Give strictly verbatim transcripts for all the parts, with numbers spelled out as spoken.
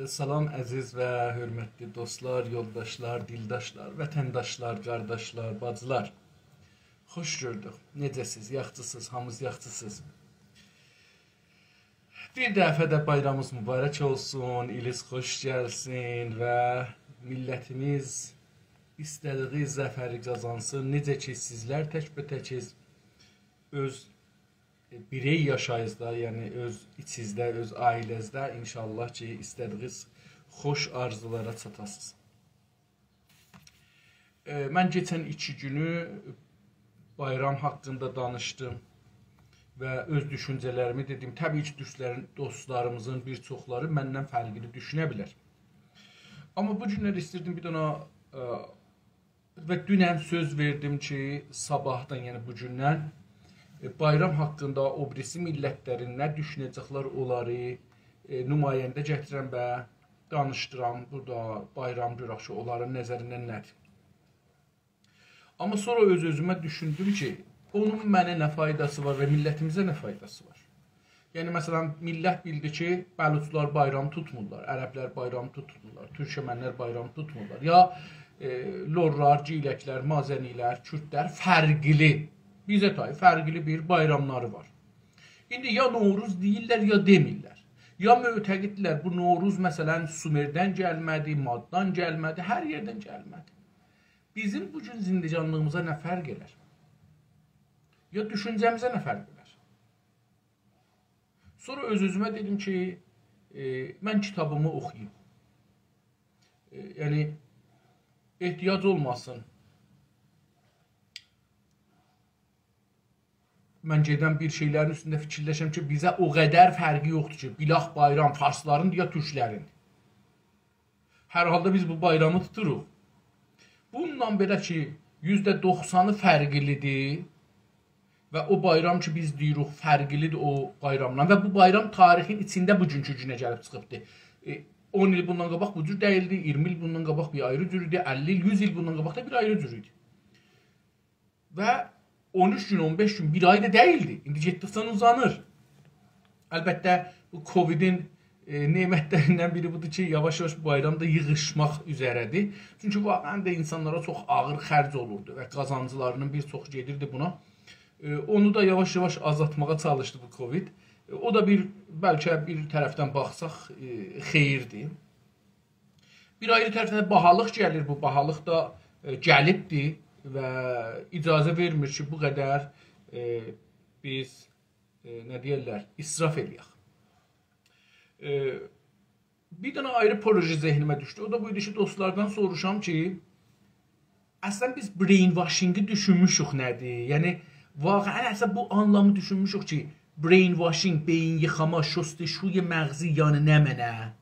سلام، عزیز و حؤرمتلی دوستلار، یولداشلار، دیلداشلار، وطنداشلار، قارداشلار، باجیلار. خوش گؤردوک. نئجه‌سیز؟ یاخشیسینیز؟ هامینیز یاخشیسینیز؟ بیر دفعه ده بایرامینیز مبارک اولسون، ایلینیز خوش گلسین و میللتیمیز ایسته‌دیگی ظفری قازانسین. نئجه کی، سیزلر تک‌به‌تکیز اؤز بیرئی یاشاییزدا، یعنی اؤز ایچینیزده، اؤز عائله‌نیزده، ان‌شاءالله کی، ایسته‌دیگینیز خوش آرزولارا چاتاسینیز. ائ، من کئچن ایکی گونو بایرام حاقیندا دانیشدیم و اؤز دوشونجه‌لریمی دئدیم. طبیعی کی، دوستلرین، دوستلاریمیزین بیر چوخلاری مندن فرقلی دوشونه بیلر. آمما بو گونلری ایستیردیم بیر دنه، ائ، و دونن سؤز وئردیم کی، صاباحدان، یعنی بو گوندن، ائ، بایرام حاقیندا او بیریسی میللتلرین نه دوشونه‌جکلر، اونلاری، ائ، نماینده گتیرم و دانیشدیرام. بورادا بایرام گؤرک کی، اونلارین نظریندن نه‌دیر. آمما سونرا اؤز-اؤزومه دوشوندوم کی، اونون منه نه فایداسی وار و میللتیمیزه نه فایداسی وار؟ یعنی، مثلا، میللت بیلدی کی، بلوچلار بایرام توتمورلار، عربلر بایرام توتمورلار، تورکمنلر بایرام توتمورلار. یا، ائ، لورلار، گیلکلر، مازنی‌لر، کوردلر فرقلی، بیزه تای فرقلی بیر بایراملاری وار. ایندی یا نوروز دئییرلر، یا دئمیرلر. یا معتقددیرلر، بو نوروز، مثلا، سومردن گلمه‌دی، ماددان گلمه‌دی، هر یئردن گلمه‌دی. بیزیم بو گون زندگانلیغیمیزا نه فرق ائلر؟ یا دوشونجه‌میزه نه فرق ائلر؟ سونرا اؤز-اؤزومه دئدیم کی، ائ، من کیتابیمی اوخویوم. ائ، یعنی، احتیاج اولماسین، من گئدم بیر شئیلرین اوستونده فیکیرلشم کی، بیزه او قدر فرقی یوخدور کی، بیلاخ بایرام فارسلاریندیر یا تورکلریندیر. هر حالدا بیز بو بایرامی توتوروق. بونونلا بئله کی، یوزده دوخسانی فرقلیدیر و او بایرام کی، بیز دئییریک، فرقلیدیر او بایرامدان و بو بایرام تاریخین ایچینده بوگونکو گونه گلیب چیخیبدیر. ائ، اون ایل بوندان قاباق بو جور دئییلدی، اییرمی ایل بوندان قاباق بیر آیری جور ایدی، اللی ایل، یوز ایل بوندان قاباق دا بیر آیری جور ایدی. و اون اوچ گون، اون بئش گون، بیر آی دا دئییلدی. ایندی گئتدیکجه اوزانیر. البته، بو کوویدین، ائ، نعمتلریندن بیری بودور کی، یاواش-یاواش بایرام دا ییغیشماق اوزره‌دیر. چونکی واقعا دا اینسانلارا چوخ آغیر خرج اولوردو و قازانجلاری‌نین بیر چوخو گئدیردی بونا. ائ، اونو دا یاواش-یاواش آزالتماغا چالیشدی بو کووید. ائ، او دا بیر، بلکه بیر طرفدن باخساق، ائ، خئییردیر. بیر آیری طرفدن ده باهالیق گلیر، بو باهالیق دا، ائ، گلیبدیر و اجازه وئرمیر کی، بو قدر، ائ، بیز، ائ، نه دئیرلر، اسراف ائله‌یک. ائ، بیر دنه آیری پروژه ذهنیمه دوشدو. او دا بو ایدی کی، دوستلاردان سوروشام کی، اصلا بیز brainwashing-ی دوشونموشوک نه‌دیر؟ یعنی، واقعا اصلا بو آنلامی دوشونموشوک کی، brainwashing، بئیین ییخاما، شستشوی مغزی، یعنی نمنه؟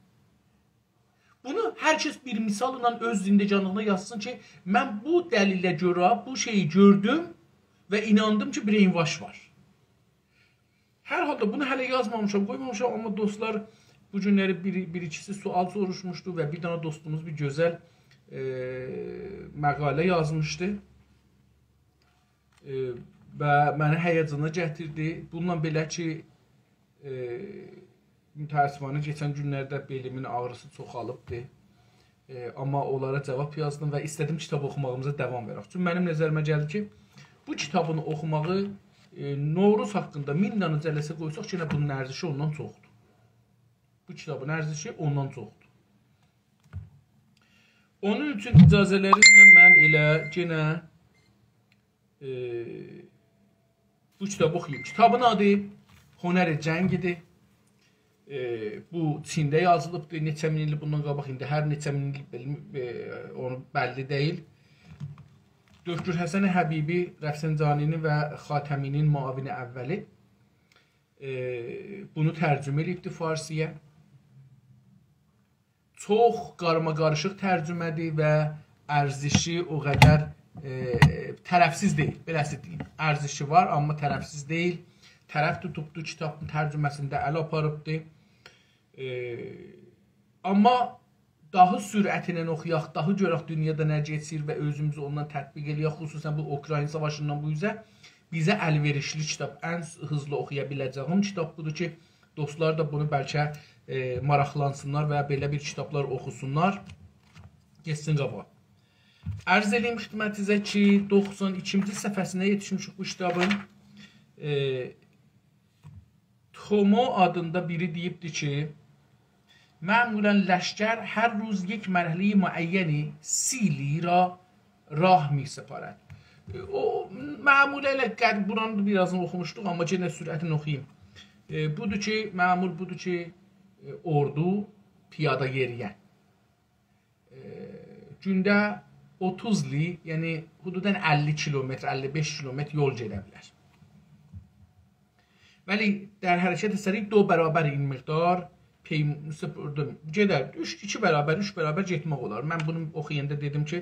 بونو هر کس بیر مثاللا اؤز زندگانلیغینا یازسین کی، من بو دلیله گؤره بو شئیی گؤردوم و ایناندیم کی، brainwash وار. هر حالدا بونو هله یازمامیشام، قویمامیشام، آمما دوستلار بو گونلری بیر، بیر ایکیسی سؤال سوروشموشدو و بیر دنه دوستوموز بیر گؤزل، ائ، مقاله یازمیشدی. ائ، و منی هیجانا گتیردی. بونونلا بئله کی، ائ، متأسفانه کئچن گونلرده بئلیمین آغریسی چوخالیبدی. ائ، آمما اونلارا جاواب یازدیم و ایسته‌دیم کیتاب اوخوماغیمیزا داوام وئرک. چونکی منیم نظریمه گلدی کی، بو کیتابین اوخوماغی، ائ، نوروز حاقیندا مین دنه جلسه قویساق، یئنه بونون ارزشی اوندان چوخدور. بو کیتابین ارزشی اوندان چوخدور. اونون اوچون اجازه‌لرینیزله من ائله یئنه، ائ، بو کیتابی اوخویوم. کیتابین آدی هنر جنگ ایدی. ائ، بو چینده یازیلیبدی. نئچه مین ایل بوندان قاباق، ایندی هر نئچه مین ایل بیلم-، ائ، اونو بللی دئییل. دکتر حسن حبیبی، رفسنجانی‌نین و خاتمی‌نین معاون اولی، ائ، بونو ترجمه ائله‌ییبدی فارسی‌یه. چوخ قارماقاریشیق ترجمه‌دیر و ارزشی او قدر، ائ، طرفسیز دئییل، بئله‌سی دئییم. ارزشی وار، آمما طرفسیز دئییل. طرف توتوبدو، کیتابین ترجمه‌سینده ال آپاریبدی. ائ، آمما داها سرعتی ایله اوخویاق، داها گؤرک دونیادا نه کئچیر و اؤزوموزو اوندان تطبیق ائله‌یک. خصوصا بو اوکراین ساواشیندان بو اوزه بیزه الوئریشلی کیتاب، ان هیزلی اوخویا بیله‌جه‌ییم کیتاب بودور کی، دوستلار دا بونو بلکه، ائ، ماراقلانسینلار و بئله بیر کیتابلار اوخوسونلار. گئتسین قاباغا. عرض ائله‌ییم خدمتینیزه کی، دوخسان ایکینجی صفحه‌سینه یئتیشمیشیک بو کیتابین. ائ، تومو آدیندا بیری دئییبدی کی، معمولاً لشکر هر روز یک مرحلهٔ معینی سی لی را راه می‌سپارد. او، معمولاً ائله قد-، بورانی بیر آزین اوخوموشدوق، آمما یئنه سرعتینه اوخویوم. ائ، بودور کی، معمول بودور کی، ائ، اوردو پیادا یئرییه. ائ، گونده اوتوز لی، یعنی حدوداً اللی کیلومتر، اللی بئش کیلومتر یول گئده بیلر. ولی در حرکت سریع دو برابر این مقدار پیم-، سپردیم. گئدر، اوچ، ایکی برابر، اوچ برابر گئتمک اولار. من بونو اوخویاندا دئدیم کی،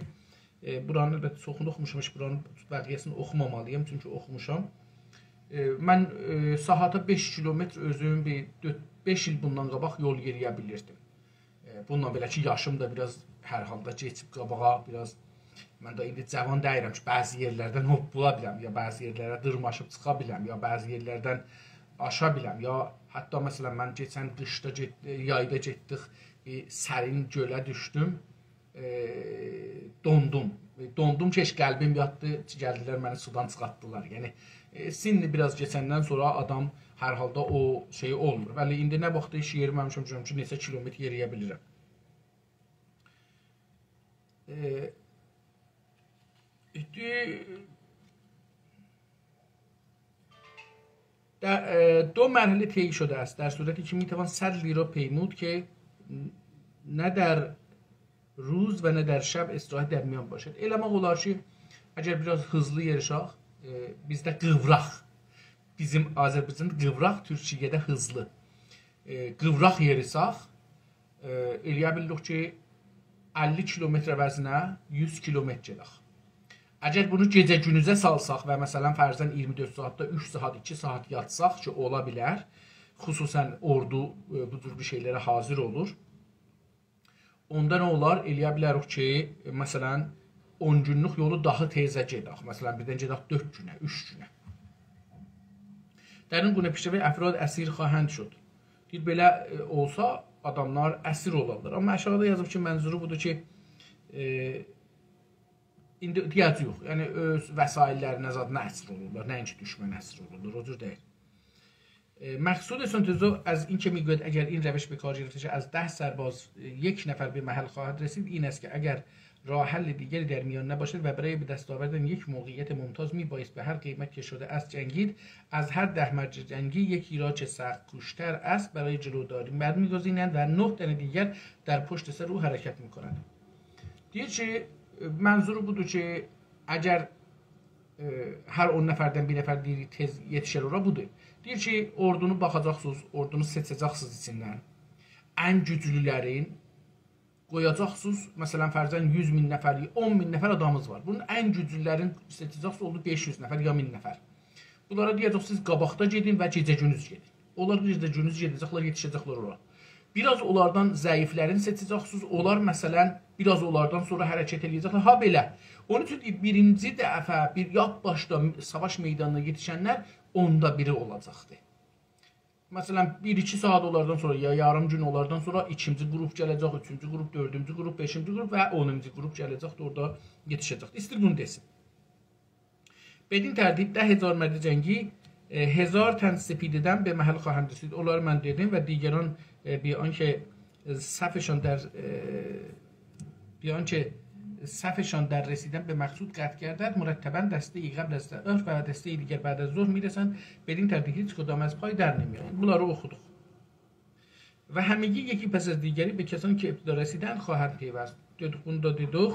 ائ، بورانی البته چوخونو اوخوموشام، هئچ بورانین بقیه‌سینی اوخومامالییام، چونکی اوخوموشام. ائ، من، ائ، ساعاتا بئش کیلومتر اؤزوم بیر دؤرد، بئش ایل بوندان قاباق یول یئرییه بیلیردیم. ائ، بونونلا بئله کی، یاشیم دا بیر آز هر حالدا کئچیب قاباغا، بیر آز من ده ایندی جاوان دئییرم کی، بعضی یئرلردن هوپپولا بیلم، یا بعضی یئرلره دیرماشیب چیخا بیلم، یا بعضی یئرلردن آشا بیلم، یا حتی مثلاً من کئچن قیشدا گئت-، یایدا گئتدیک، بیر سرین گؤله دوشدوم. ائ، دوندوم. ائ، دوندوم کی، هئچ قلبیم یاتدی، گلدیلر منی سودان چیخارتدیلار. یعنی، ائ، سنّی بیر آز کئچندن سونرا آدام هر حالدا او شئی اولمور. ولی ایندی نه واخت هئچ یئریمه‌میشم، گؤرورم کی، نئچه کیلومتر یئرییه بیلیرم. ائ، ایندی در، اه، دو مرحله طی شده است، در صورتی که می‌توان صد لی را پیمود که نه در روز و نه در شب استراحت در میان باشد. ائله‌مک اولار کی، اگر بیر آز هیزلی یئریشاق، ائ، بیزده قیوراق، بیزیم آذربایجاندا قیوراق، تورکیه‌ده هیزلی. ائ، قیوراق یئریساق، ائ، ائلیه بیلیریک کی، اللی کیلومتر عوضینه یوز کیلومتر گئدک. اگر بونو گئجه گونوزه سالساق و مثلاً فرضاً اییرمی دؤرد ساعاتدا اوچ ساعات، ایکی ساعات یاتساق کی، اولا بیلر، خصوصاً اوردو، ائ، بو جور بیر شئیلره حاضر اولور. اوندا نه اولار؟ ائلیه بیلریک کی، ائ، مثلاً اون گونلوک یولو داها تئزه گئدک. مثلاً بیردن گئدک دؤرد گونه، اوچ گونه. در این گونه پیشروی افراد اسیر خواهند شد. دئییر، بئله، ائ، اولسا آداملار اسیر اولارلار. آمما آشاغیدا یازیب کی، منظورو بودور کی، ائ، ایندی احتیاجی یوخ. یعنی اؤز وسایل‌لرینه، زادینا اسیر اولورلار، نه‌اینکی دوشمنه اسیر اولورلار، او جور دئییل. اه، مقصود سنتوزو از این که می‌گوید اگر این روش به کار گرفته شود، از ده سرباز، اه، یک نفر به محل خواهد رسید، این است که اگر راه حل دیگری در میان نباشد و برای به دست آوردن یک موقعیت ممتاز می‌بایست به هر قیمت که شده است جنگید، از هر ده مرد جنگی یکی را که سخت‌کوش‌تر است برای جلوداری برمی‌گزینند و نه تن دیگر در پشت سر او حرکت می‌کنند. دئییر کی، اه، منظورو بودور کی، اگر ائ، هر اون نفردن بیر نفر دئییر، تئز یئتیشر اورا، بودور. دئییر کی، اوردونو باخاجاقسینیز، اوردونو سئچه‌جکسینیز ایچیندن. ان گوجلولرین قویاجاقسینیز، مثلاً، فرضاً یوز مین نفر، اون مین نفر آدامینیز وار. بونون ان گوجلولرین سئچه‌جکسینیز، اولدو بئش یوز نفر یا مین نفر. بونلارا دئیه‌جکسینیز، قاباقدا گئدین و گئجه گونوز گئدین. اونلار گئجه گونوز گئده‌جکلر، یئتیشه‌جکلر اورا. بیر آز اونلاردان ضعیف‌لرین سئچه‌جکسینیز. اونلار، مثلاً، بیر آز اونلاردان سونرا حرکت ائله‌یه‌جکلر. هابئله، اونون اوچون بیرینجی دفعه بیر یاد باشدا ساواش میدانینا یئتیشنلر اوندا بیری اولاجاقدی. مثلاً، بیر-ایکی ساعات اونلاردان سونرا، یا یاریم گون اونلاردان سونرا ایکینجی گروپ گله‌جک، اوچونجو گروپ، دؤردونجو گروپ، بئشینجی گروپ و اونونجو گروپ گله‌جکدی، اورادا یئتیشه‌جکدی. ایسته‌ییر بونو دئسین. بدین ترتیب ده هزار مرد جنگی، اه، هزار تن سپیده‌دن به محل خواهند رسید. اونلاری من دئدیم و دیگران، اه، بی آنکه صفشان در، اه، بی آنکه صفشان در رسیدن به مقصود قطع گردد، مرتباً دسته‌ای قبل از ظهر و دسته‌ای دیگر بعد از ظهر می‌رسند. بدین ترتیب هیچ کدام از پای در نمی‌آیند. بونلاری اوخودوق. و همگی یکی پس از دیگری به کسانی که ابتدا رسیدند خواهند پیوست. دئدیک، بونو دا دئدیک.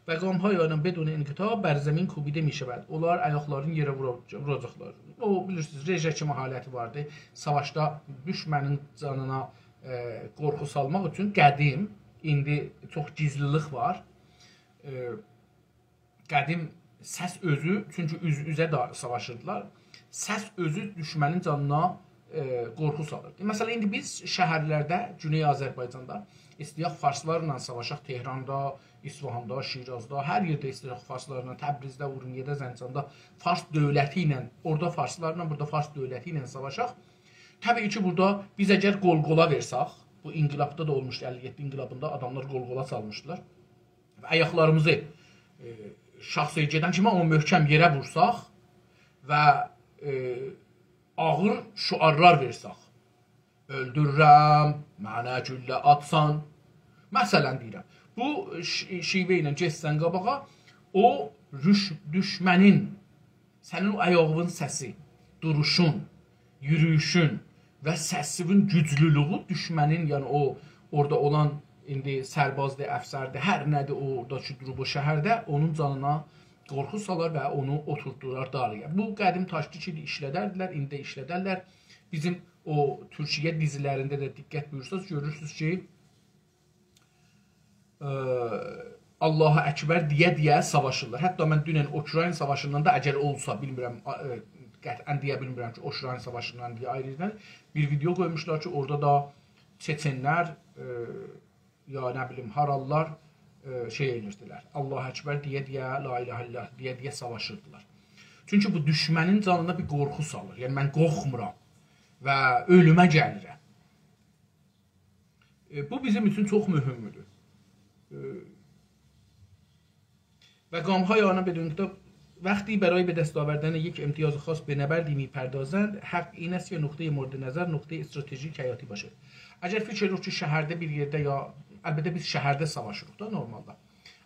و گام‌های آنان بدون انقطاع بر زمین کوبیده می‌شود. اونلار آیاقلارینی یئره وورا-، ووراجاقلار. او، بیلیرسینیز، رژه کیمی حالتی واردی. ساواشدا دوشمنین جانینا، ائ، قورخو سالماق اوچون قدیم، ایندی چوخ گیزلیلیک وار. ائ، قدیم سس اؤزو، چونکی اوز-اوزه ده ساواشیردیلار. سس اؤزو دوشمنین جانینا، ائ، قورخو سالیردی. مثلاً، ایندی بیز شهرلرده، گونئی آذربایجاندا ایسته‌یک فارسلارلا ساواشاق، تهراندا، اصفهاندا، شیرازدا، هر یئرده ایسته‌یک فارسلارلا، تبریزده، اورمیه‌ده، زنجاندا فارس دؤولتی ایله، اورادا فارسلارلا، بورادا فارس دؤولتی ایله ساواشاق. طبیعی کی، بورادا بیز اگر قول-قولا وئرسک، بو انقلابدا دا اولموشدو، اللی یئددی انقلابیندا آداملار قول-قولا چالمیشدیلار. و آیاقلاریمیزی، ائ، شاه سؤیگه‌دن کیمی او محکم یئره وورساق و، ائ، آغیر شعارلار وئرسک. «اؤلدوررم، منه گولله آتسان.» مثلا دئییرم. بو ش-، شیوه ایله گئتسن قاباغا، او روش-، دوشمنین، سنین او آیاغینین سسی، دوروشون، یورویوشون و سسیوین گوجلولویو دوشمنین، یعنی او اورادا اولان ایندی سربازدیر، افسردیر، هر نه‌دیر او اورادا کی دوروب او شهرده، اونون جانینا قورخو سالار و اونو اوتورتدورار دالییا. بو قدیم تاکتیک ایدی، ایشلدردیلر، ایندی ده ایشلدرلر. بیزیم او تورکیه دیزیلرینده ده دقت بویورسانیز، گؤرورسونوز کی، ائ، «الله اکبر» دئیه-دئیه ساواشیرلار. حتی من دونن اوکراین ساواشیندان دا، اگر اولسا، بیلمیرم، آ-، ائ، قطعا دئیه بیلمیرم کی، اوکراین ساواشیندان دئیه آیری یئردن بیر ویدئو قویموشلار کی، اورادا دا چچنلر، ائ، یا نه بیلیم، هارالیلار، ائ، شئی ائدیردیلر. «الله اکبر» دئیه-دئیه، «لا اله الا الله» دئیه-دئیه ساواشیردیلار. چونکی بو دوشمنین جانینا بیر قورخو سالیر. یعنی، من قورخمورام و اؤلومه گلیرم. ائ، بو بیزیم اوچون چوخ مهمدور. ائ، و گام‌های آنان بدون کتاب وقتی برای به دست آوردن یک امتیاز خاص به نبردی می‌پردازند، حق این است که نقطهٔ مورد نظر نقطهٔ استراتژیک حیاتی باشه. اگر فیکیر ائدیریک کی، شهرده بیر یئرده یا، البته بیز شهرده ساواشیریق دا نورمالدا.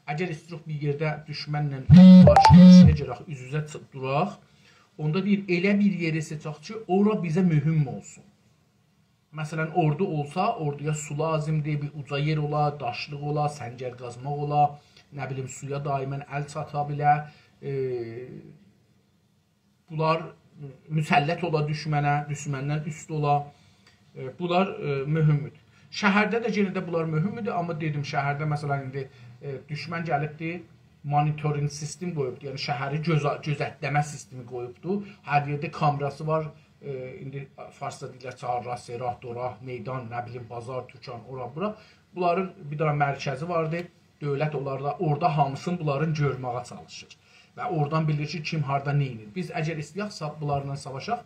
اگر ایستیروق بیر یئرده دوشمنله قارشی‌قارشییا گلک، اوز-اوزه چی-، دوراق، اوندا دئییر، ائله بیر یئری سئچک کی، اورا بیزه مهم اولسون. مثلا، اوردو اولسا، اوردویا سو لازیمدیر، بیر اوجا یئر اولا، داشلیق اولا، سنگر قازماق اولا، نه بیلیم، سویا دائما ال چاتا بیله. ائ، بونلار مسلط اولا دوشمنه، دوشمندن اوست اولا. ائ، بونلار، ائ، مهمدور. شهرده ده یئنه ده بونلار مهمدور، آمما دئدیم، شهرده، مثلا، ایندی، ائ، دوشمن گلیبدی، مانیتورینگ سیستم قویوبدو، یعنی شهری گؤزه-، گؤزتله‌مه سیستمی قویوبدو. هر یئرده کامراسی وار، ائ، ایندی فارسدا دئییرلر، چهارراه، سه‌راه، دوراه، میدان، نه بیلیم، بازار، دوکان، اورا، بورا. بونلارین بیر دنه مرکزی واردی. دؤولت اونلاردا، اورادا هامیسینی بونلارین گؤرمه‌یه چالیشیر. و اورادان بیلیر کی، کیم هاردا نه ائدیر. بیز اگر ایسته‌یک سا-، بونلارلا ساواشاق،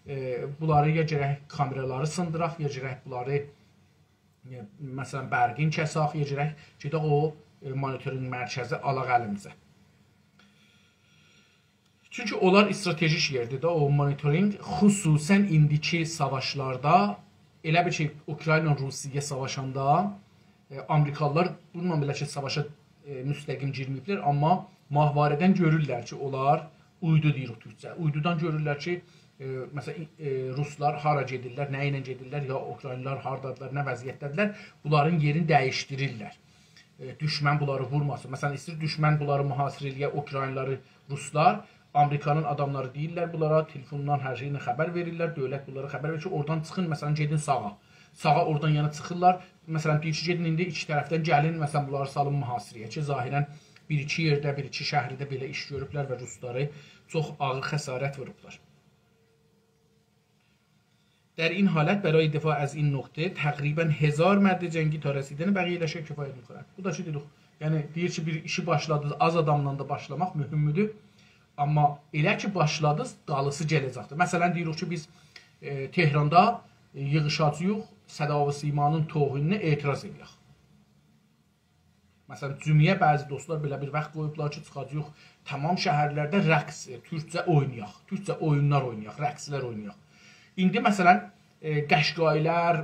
ائ، بونلاری یا گرک کامرالاری سیندیراق، یا گرک بونلاری، ائ، مثلا، برقین کساق، یا گرک گئدک او، ائ، مانیتورینگ مرکزی آلاق الیمیزه. چونکی اونلار استراتژیک یئردیر ده، او مانیتورینگ، خصوصا ایندیکی ساواشلاردا، ائله بیل کی، اوکراین روسیه ساواشاندا، ائ، آمریکالیلار بونونلا بئله کی، ساواشا، ائ، مستقیم گیرمه‌ییبلر، آمما ماهواره‌دن گؤرورلر کی، اونلار اویدو دئییریک تورکجه. اویدودان گؤرورلر کی، ائ، مثلا، ائ، روسلار هارا گئدیرلر، نه ایله گئدیرلر، یا اوکراینلیلار هاردادیلار، نه وضعیتده‌دیرلر، بونلارین یئرینی دییشدیریرلر. ائ، دوشمن بونلاری وورماسین. مثلا، ایسته‌ییر دوشمن بونلاری محاصره ائله‌یه، اوکراینلیلاری، روسلار، آمریکانین آداملاری دئییرلر بونلارا، تلفوندان هر شئیله خبر وئریرلر، دؤولت بونلارا خبر وئریر کی، اورادان چیخین، مثلا، گئدین ساغا. ساغا اورادان یعنی چیخیرلار، مثلا، دئییر کی، گئدین ایندی ایکی طرفدن گلین، مثلا، بونلاری سالین محاصره‌یه کی، ظاهرا بیر-ایکی یئرده، بیر-ایکی شهرده بئله ایش گؤروبلر و روسلاری چوخ آغیر خسارت ووروبلار. در این حالت برای دفاع از این نقطه تقریبا هزار مرد جنگی تا رسیدن بقیه لشکر کفایت می‌کند. بو دا کی، دئدیک، یعنی دئییر کی، بیر ایشی باشلادینیز، آز آداملا دا باشلاماق مهمدور. آمما ائله کی باشلادینیز، دالیسی گله‌جکدیر. مثلا، دئییریک کی، بیز، ائ، تهراندا، ائ، ییغیشاجاغیق، صدا و سیمانین توهینینه اعتراض ائدک. مثلا، جمعه‌یه بعضی دوستلار بئله بیر واخت قویوبلار کی، چیخاجاغیق تمام شهرلرده رقص، ائ، تورکجه اوینایاق، تورکجه اویونلار اوینایاق، رقصلر اوینایاق. ایندی، مثلا، ائ، قشقایی‌لر،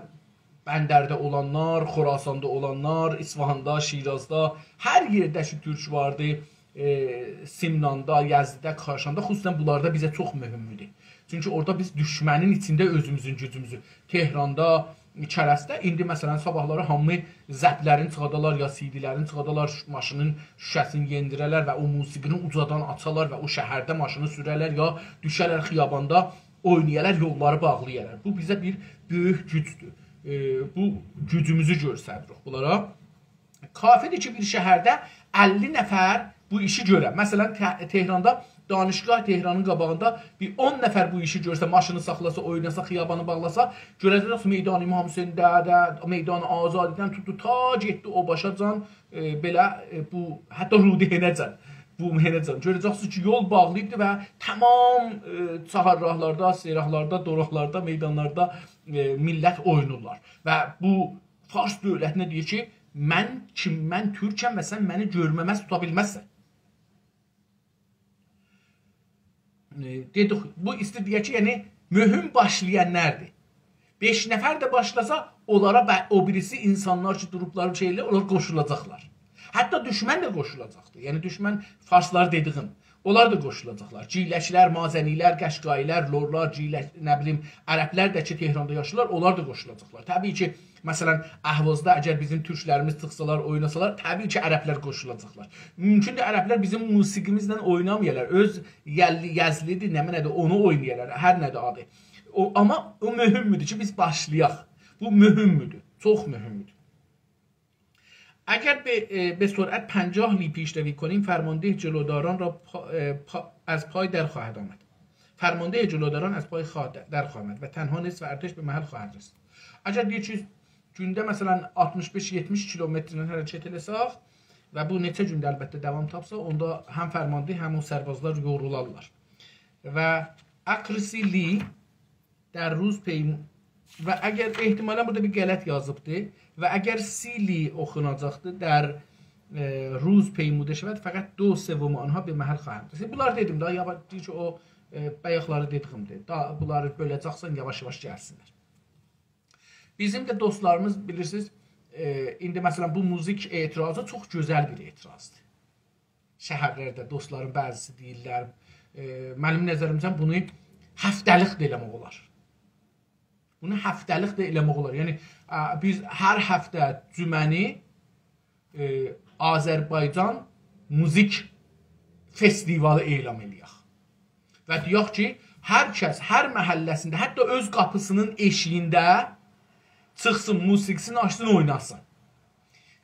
بندرده اولانلار، خراساندا اولانلار، اصفهاندا، شیرازدا، هر یئرده کی تورک واردی، ائ، سمناندا، یزدده، کاشاندا، خصوصا بونلاردا بیزه چوخ مهمدور. چونکی اورادا بیز دوشمنین ایچینده اؤزوموزون گوجوموزو، تهراندا، کرجده، ایندی، مثلا، صاباحلاری هامی ضبطلرین چیخادالار، یا سی‌دی‌لرین چیخادالار، ش-، ماشینین شوشه‌سینی یئندیره‌لر و او موسیقینی اوجادان آچالار و او شهرده ماشینی سوره‌لر، یا دوشه‌لر خیاباندا اوینایالار، یوللاری باغلایالار. بو بیزه بیر بؤیوک گوجدور. ائ، بو گوجوموزو گؤستریریک بونلارا. کافیدیر کی، بیر شهرده اللی نفر بو ایشی گؤره. مثلا، ته-، تهراندا، دانشگاه تهرانین قاباغیندا بیر اون نفر بو ایشی گؤرسه، ماشینی ساخلاسا، اویناسا، خیابانی باغلاسا، گؤره‌جکسینیز میدان امام حسین‌ده ده، میدان آزادی‌دن توتدو، تا گئتدی او باشاجان، ائ، بئله، ائ، بو، حتی روده‌نه‌جن، بومهنه‌جن. گؤره‌جکسینیز کی، یول باغلی‌ییبدی و تمام، ائ، چهارراهلاردا، سه‌راهلاردا، دوراقلاردا، میدانلاردا، ائ، میللت اوینورلار. و بو فارس دؤولتینه دئییر کی، «من کیم؟ من تورکم و سن منی گؤرمه‌مز توتا بیلمزسن.» ائ، دئدیک، بو ایسته‌ییر دئیه کی، یعنی مهم باشلایانلاردیر. بئش نفر ده باشلاسا، اونلارا به-، او بیریسی اینسانلار کی، دوروبلار، شئیلر، اونلار قوشولاجاقلار. حتی دوشمن ده قوشولاجاقدیر. یعنی دوشمن فارسلار دئدیگیم، اونلار دا قوشولاجاقلار. گیلکلر، مازنی‌لر، قشقایی‌لر، لورلار، گیلک، نه بیلیم، عربلر ده کی، تهراندا یاشاییرلار، اونلار دا قوشولاجاقلار. طبیعی کی، مثلا، اهوازدا اگر بیزیم تورکلریمیز چیخسالار، اویناسالار، طبیعی کی، عربلر قوشولاجاقلار. مومکوندور، عربلر بیزیم موسیقیمیزله اوینامایالار. اؤز یللی، یزلی‌دیر، نمنه‌دیر، اونو اوینایالار. هر نه‌دیر آدی. او، آمما او مهمدور کی، بیز باشلایاق. بو مهمدور. چوخ مهمدور. اگر به، اه، به سرعت پنجاه لی پیشروی کنیم، فرمانده جلوداران را پا، اه، پا، از پای در خواهد آمد. فرمانده جلوداران از پای خواهد در خواهد آمد و تنها نصف ارتش به محل خواهد رسید. اگر دئییر کی، گونده، مثلا، آلتمیش بئش یئتمیش کیلومترله حرکت ائله‌سک و بو نئچه گونده، البته، داوام تاپسا، اوندا هم فرمانده، هم او سربازلار یورولارلار. و اقرصی لی در روز پیمو-، و اگر، احتمالا بورادا بیر غلط یازیبدی، و اگر سی لی اوخوناجاقدی، در، اه، روز پیموده شود، فقط دو سوم آنها به محل خواهند رسید. بونلاری دئدیم ده، یاوا-، دئییر کی، او، اه، بایاقلاری دئدیگیمدیر. دا، بونلاری بؤله‌جکسن، یاواش-یاواش گلسینلر. بیزیم ده دوستلاریمیز، بیلیرسینیز، ائ، ایندی، مثلا، بو موزیک اعتراضی چوخ گؤزل بیر اعتراضدیر. شهرلرده دوستلارین بعضیسی دئییرلر، ائ، منیم نظریمجه بونو هفته‌لیک ده ائله‌مک اولار. بونو هفته‌لیک ده ائله‌مک اولار. یعنی، ا، بیز هر هفته جمعه‌نی ائ، آذربایجان موزیک فستیوالی اعلان ائله‌یک. و دئیک کی، هر کس، هر محله‌سینده، حتی اؤز قاپیسینین ائشیگینده چیخسین، موسیقی‌سینی آچسین، اویناسین.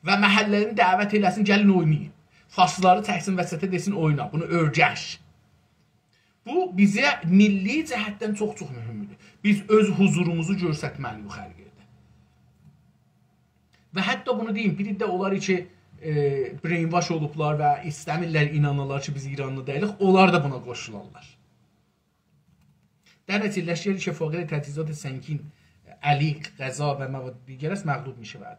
و محله‌نی دعوت ائله‌سین، گلین اوینایین. فارسلاری چکسین وسطه، دئسین، اوینا، بونو اؤیرش. بو بیزه میللی جهتدن چوخ-چوخ مهمدور. بیز اؤز حضوروموزو گؤسترمه‌لی‌ییک هر یئرده. و حتی بونو دئییم، بیر ده اونلار کی، ائ، brainwash اولوبلار و ایسته‌میرلر اینانالار کی، بیز ایرانلی دئییلیک، اونلار دا بونا قوشولارلار. در نتیجه لشکری که فاقد تجهیزات سنگین، آلیق، غذا و مواد دیگر است، مغلوب می‌شود.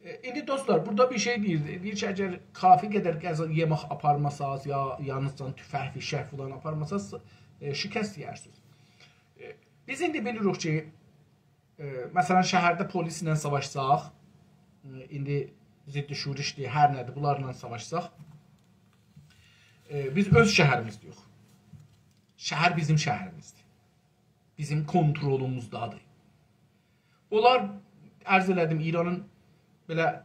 ائ، ایندی دوستلار، بورادا بیر شئی دئییر. دئییر کی، اگر کافی قدر غذا، یئمک آپارماساز، یا یالنیزجا توفنگ، فیشک فلان آپارماساز، ائ، شکست یئیرسینیز. ائ، بیز ایندی بیلیریک کی، ائ، مثلا، شهرده پلیسله ساواشساق، ائ، ایندی ضد شورشدیر، هر نه‌دیر، بونلارلا ساواشساق، ائ، بیز اؤز شهریمیزده‌ییک. شهر بیزیم شهریمیزدیر. بیزیم کنترلوموزدادیر. اونلار، عرض ائله‌دیم، ایرانین بئله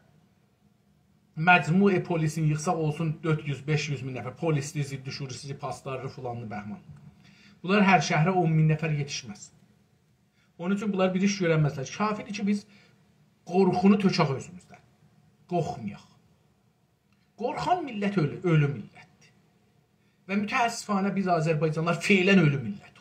مجموع پلیسین ییغساق اولسون دؤرد یوز، بئش یوز مین نفر. پلیسدیر، ضد شورشی‌سی، پاسدارلی، فلانلی، بهمان. بونلار هر شهره اون مین نفر یئتیشمز. اونون اوچون بونلار بیر ایش گؤرنمزلر. کافیدیر کی، بیز قورخونو تؤکک اؤزوموزدن. قورخمایاق. قورخان میللت اؤلو، اؤلو میللتدیر. و متأسفانه بیز آذربایجانلیلار فعلا اؤلو میللتیک.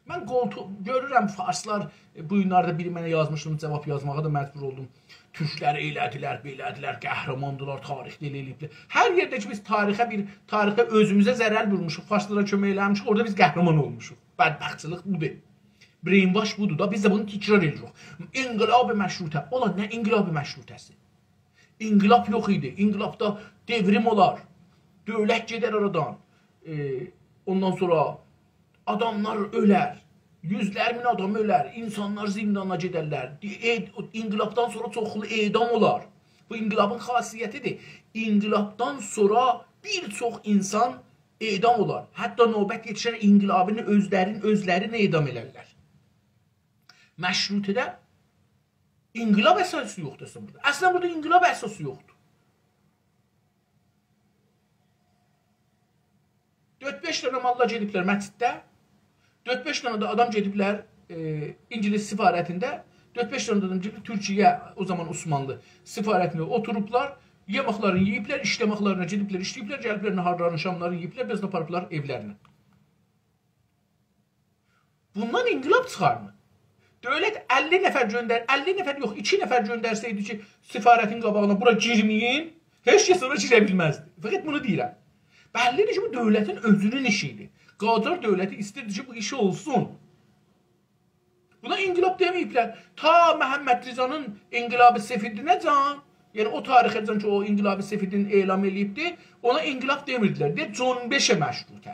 من قولتوق گؤرورم، فارسلار، ائ، بو گونلرده بیری منه یازمیشدی، جواب یازماغا دا مجبور اولدوم. تورکلر ائله‌دیلر، بئله‌دیلر، قهرماندیلار، تاریخده ائله ائله‌ییبلر. هر یئرده کی، بیز تاریخه بیر، تاریخه اؤزوموزه ضرر وورموشوق، فارسلارا کؤمک ائله‌میشیک، اورادا بیز قهرمان اولموشوق. بدبختچیلیک بودور. Brainwash بودور دا، بیز ده بونو تکرار ائدیریک. انقلاب مشروطه. اولان نه انقلاب مشروطه‌سی؟ انقلاب یوخ ایدی. انقلابدا دئوریم اولار. دؤولت گئدر آرادان. ائ، اوندان سونرا آداملار اؤلر. یوزلر مین آدام اؤلر. اینسانلار زندانا گئدرلر. ائ، انقلابدان سونرا چوخلو اعدام اولار. بو انقلابین خاصیتیدیر. انقلابدان سونرا بیر چوخ اینسان اعدام اولار. حتی نوبت یئتیشر انقلابین اؤزلرین، اؤزلرینی اعدام ائلرلر. مشروطه‌ده انقلاب اساسی یوخدور اصلا بورادا. اصلا بورادا انقلاب اساسی یوخدور. دؤرد-بئش دنه ماللا گئدیبلر مسجدده. دؤرد-بئش دنه ده آدام گئدیبلر، ائ، اینگیلیس سفارتینده. دؤرد-بئش دنه ده آدام گئدیب تورکیه، او زامان عثمانلی سفارتینده اوتوروبلار. یئمکلرینی یئییبلر، ایشله‌مکلرینه گئدیبلر، ایشله‌ییبلر، گلیبلر، ناهارلارینی، شاملارینی یئییبلر، بیرازدان آپاریبلار ائولرینه. بوندان انقلاب چیخارمیر. دؤولت اللی نفر گؤندر، اللی نفر یوخ، ایکی نفر گؤندرسه‌یدی کی، سفارتین قاباغینا بورا گیرمه‌یین، هئچ کس اورا گیره بیلمزدی. فقط بونو دئییرم. بللی‌دیر کی، بو دؤولتین اؤزونون ایشی ایدی. قاجار دؤولتی ایسته‌ییردی کی، بو ایش اولسون. بونا انقلاب دئمه‌ییبلر. تا محمدرضانین انقلاب سفیدینه‌جن، یعنی او تاریخه‌جن کی، او انقلاب سفیدین اعلان ائله‌ییبدی، اونا انقلاب دئمیردیلر. دئییر، جنبش مشروطه.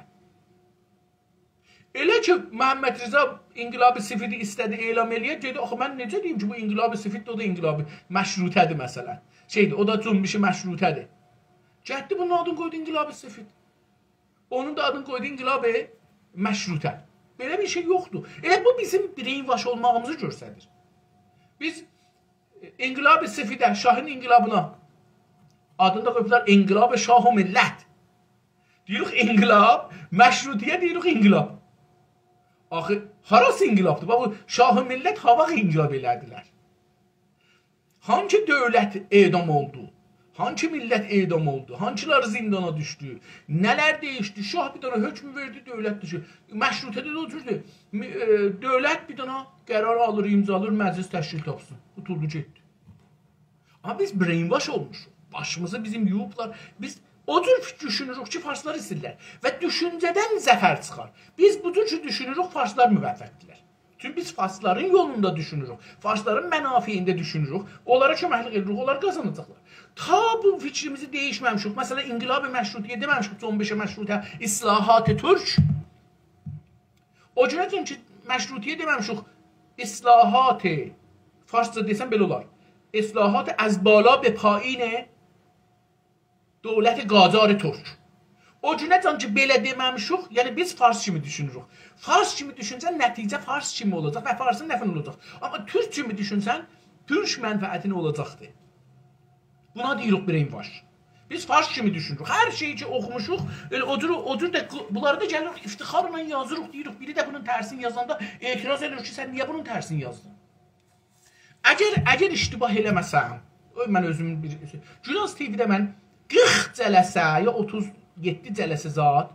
ائله کی، محمدرضا انقلاب سفیدی ایسته‌دی اعلان ائله‌یه، دئدی، «آخی من نئجه دئییم کی، بو انقلاب سفیددیر، او دا انقلاب مشروطه‌دیر مثلا. شئیدیر، او دا جنبش مشروطه‌دیر.» گئتدی، بونون آدینی قویدو انقلاب سفید. اونون دا آدینی قویدو انقلاب مشروطه. بئله بیر شئی یوخدور. ائله بو بیزیم brainwash اولماغیمیزی گؤستریر. بیز انقلاب سفیده، شاهین انقلابینا آدینی دا قویوبلار انقلاب شاه و ملت. دئییریک انقلاب، مشروطه‌یه دئییریک انقلاب. آخی هاراسی انقلابدیر؟ باخ، بو شاه و ملت هاواخت انقلاب ائله‌دیلر؟ هانسی دؤولت اعدام اولدو؟ هانسی میللت اعدام اولدو؟ هانسیلاری زیندانا دوشدو؟ نه‌لر دَییشدی؟ شاه بیر دنه حکم وئردی، دؤولت دوشدو. مشروطه‌ده ده او جوردور. می-، ائ، دؤولت بیر دنه قرار آلیر، امضالاییر، مجلس تشکیل تاپسین. قوتولدو گئتدی. آمما بیز brainwash اولموشوق. باشیمیزی بیزیم یویوبلار. بیز او جور دوشونوروک کی، فارسلار ایسته‌ییرلر. و دوشونجه‌دن ظفر چیخار. بیز بو جور کی، دوشونوروک، فارسلار موفقدیرلر. چونکی بیز فارسلارین یولوندا دوشونوروک، فارسلارین منافعینده دوشونوروک، اونلارا کؤمکلیک ائدیریک، اونلار قازاناجاقلار. تا بو فیکریمیزی دییشمه‌میشیک، مثلا، انقلاب مشروطه‌یه دئمه‌میشیک، جنبش مشروطه، اصلاحات ترک. او گونه‌جن کی، مشروطه‌یه دئمه‌میشیک، اصلاحات، فارسجا دئسم بئله اولار، اصلاحات از بالا به پایین دولت قاجار ترک. او گونه‌جن کی، بئله دئمه‌میشیک، یعنی بیز فارس کیمی دوشونوروک. فارس کیمی دوشونسن، نتیجه فارس کیمی اولاجاق و فارسین نفعینه اولاجاق. آمما تورک کیمی دوشونسن، تورک منفعتینه اولاجاقدیر. بونا دئییریک brainwash. بیز فارس کیمی دوشونوروک. هر شئیی کی، اوخوموشوق، ائله او جور، او جور ده قو-، بونلاری دا گلیریک، افتخارلا یازیریق، دئییریک، بیری ده بونون ترسینی یازاندا اعتراض ائدیر کی، سن نییه بونون ترسینی یازدین؟ اگر، اگر اشتباه ائله‌مه‌سم، او، من اؤزومون بیر، گوناز تی‌وی‌ده من قیرخ جلسه، یا اوتوز یئددی جلسه زاد،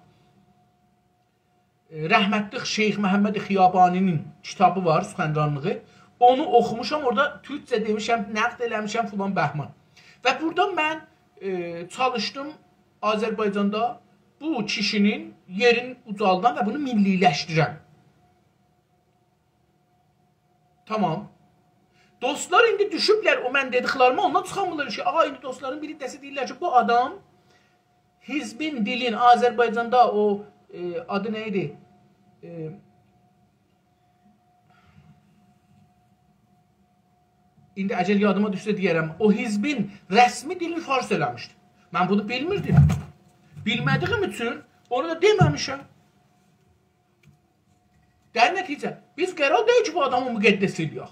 ائ، رحمتلی شیخ محمد خیابانی‌نین کیتابی وار، سخنرانلیغی. اونو اوخوموشام، اورادا تورکجه دئمیشم، نقد ائله‌میشم، فلان بهمان. و بورادا من، ائ، چالیشدیم آذربایجاندا بو کیشی‌نین یئرینی اوجالدام و بونو میللی‌لشدیرم. تامام. دوستلار ایندی دوشوبلر او من دئدیکلریمه، اوندان چیخامیرلار کی، آقا، ایندی دوستلارین بیر حیصه‌سی دئییرلر کی، بو آدام حزبین دیلین آذربایجاندا او، ائ، آدی نه ایدی؟ ائ، ایندی اگر یادیما دوشسه دئیه‌رم، او حزبین رسمی دیلینی فارس ائله‌میشدی. من بونو بیلمیردیم. بیلمه‌دیییم اوچون اونو دا دئمه‌میشم. در نتیجه، بیز قرار دئییل کی، بو آدامی مقدس ائله‌یک.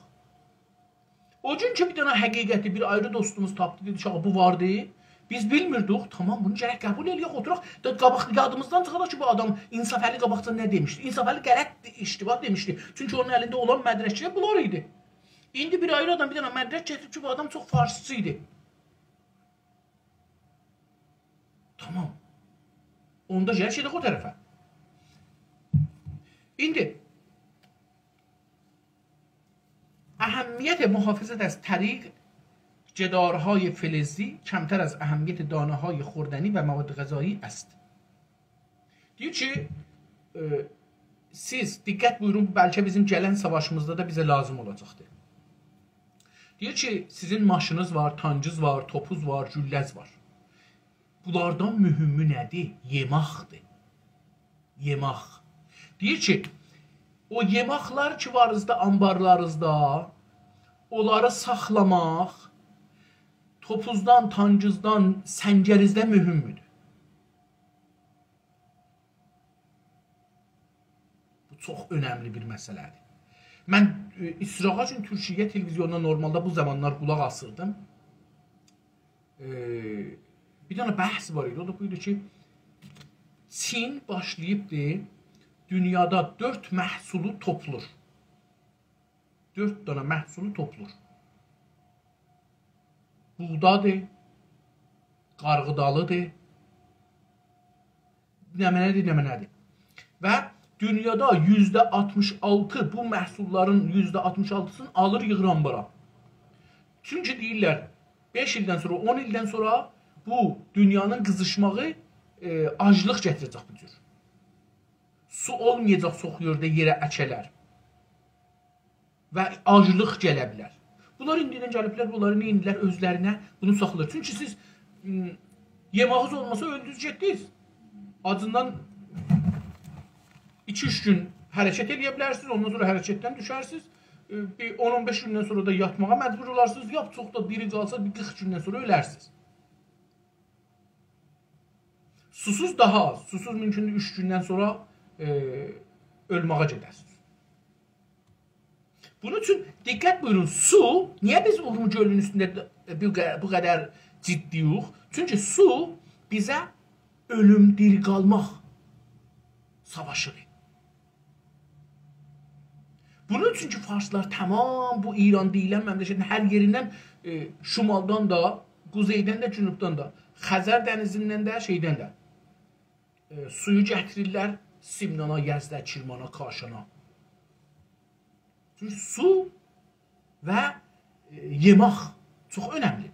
او گون کی، بیر دنه حقیقتی بیر آیری دوستوموز تاپدی، دئدی کی، «آقا، بو واردی.» بیز بیلمیردیک، تامام، بونو گرک قبول ائله‌یک، اوتوراق. دا قاباق یادیمیزدان چیخارداق کی، بو آدام انصافعلی قاباقجا نه دئمیشدی؟ انصافعلی غلط، اشتباه دئمیشدی. چونکی اونون الینده اولان مدرک‌لر بونلار ایدی. ایندی بیر آیری آدام بیر دنه مدرک گتیریب کی، بو آدام چوخ فارسچی ایدی. تامام. اوندا گل گئدک او طرفه. ایندی اهمیت محافظت از طریق جدارهای فلزی کمتر از اهمیت دانه‌های خوردنی و مواد غذایی است. دئییر کی، ائ، سیز دقت بویورون، بلکه بیزیم گلن ساواشیمیزدا دا بیزه لازیم اولاجاقدیر. دئییر کی، سیزین ماشینیز وار، تانکیز وار، توپوز وار، گولله‌ز وار. بونلاردان مهمو نه‌دیر؟ یئماقدیر. یئماق. دئییر کی، او یئماقلار کی، وارینیزدا، آنبارلارینیزدا، اونلاری ساخلاماق توپوزدان، تانکیزدان، سنگریزدن مهمدور. بو چوخ اؤنملی بیر مسئله‌دیر. من، ائ، اسراغا اوچون تورکیه تلویزیونونا نورمالدا بو زامانلار قولاق آسیردیم. ائ، بیر دنه بحث وار ایدی، او دا بو ایدی کی، چین باشلاییبدی دونیادا دؤرد محصولو توپلور. دؤرد دنه محصولو توپلور. بوغدادیر، قارغیدالیدیر، نمنه‌دیر، نمنه‌دیر. و دونیادا یوزده آلتمیش آلتی، بو محصوللارین یوزده آلتمیش آلتی‌سینی آلیر، ییغیر آنبارا. چونکی دئییرلر، بئش ایلدن سونرا، اون ایلدن سونرا بو دونیانین قیزیشماغی، ائ، آجلیق گتیره‌جک بو جور. سو اولمایاجاق چوخ یئرده یئره اکه‌لر. و آجلیق گله بیلر. بونلار ایندیدن گلیبلر، بونلاری نئینیرلر؟ اؤزلرینه بونو ساخلاییر. چونکی سیز، م، یئماغینیز اولماسا اؤلدونوز، گئتدینیز. آجیندان ایکی اوچ گون حرکت ائلیه بیلرسینیز، اوندان سونرا حرکتدن دوشرسینیز. ائ، بیر اون اون بئش گوندن سونرا دا یاتماغا مجبور اولارسینیز. یا چوخ دا دیری قالسا، بیر قیرخ گوندن سونرا اؤلرسینیز. سوسوز داها آز. سوسوز مومکوندور اوچ گوندن سونرا، ائ، اؤلمه‌یه گئده‌سینیز. بونون اوچون دقت بویورون، سو، نییه بیز اورمو گؤلونون اوستونده د-، بو ق-، بو قدر جدی‌یوخ؟ چونکی سو بیزه اؤلوم، دیری قالماق ساواشی‌دیر. بونون اوچون کی، فارسلار تمام بو ایران دئییلن مملکتین هر یئریندن، ائ، شمالدان دا، قوزئیدن ده، جنوبدان دا، خزر دنیزیندن ده، شئیدن ده، ائ، سویو گتیریرلر سمنانا، یزده، کرمانا، کاشانا. چونکی سو و، ائ، یئمک چوخ اؤنملی‌دیر.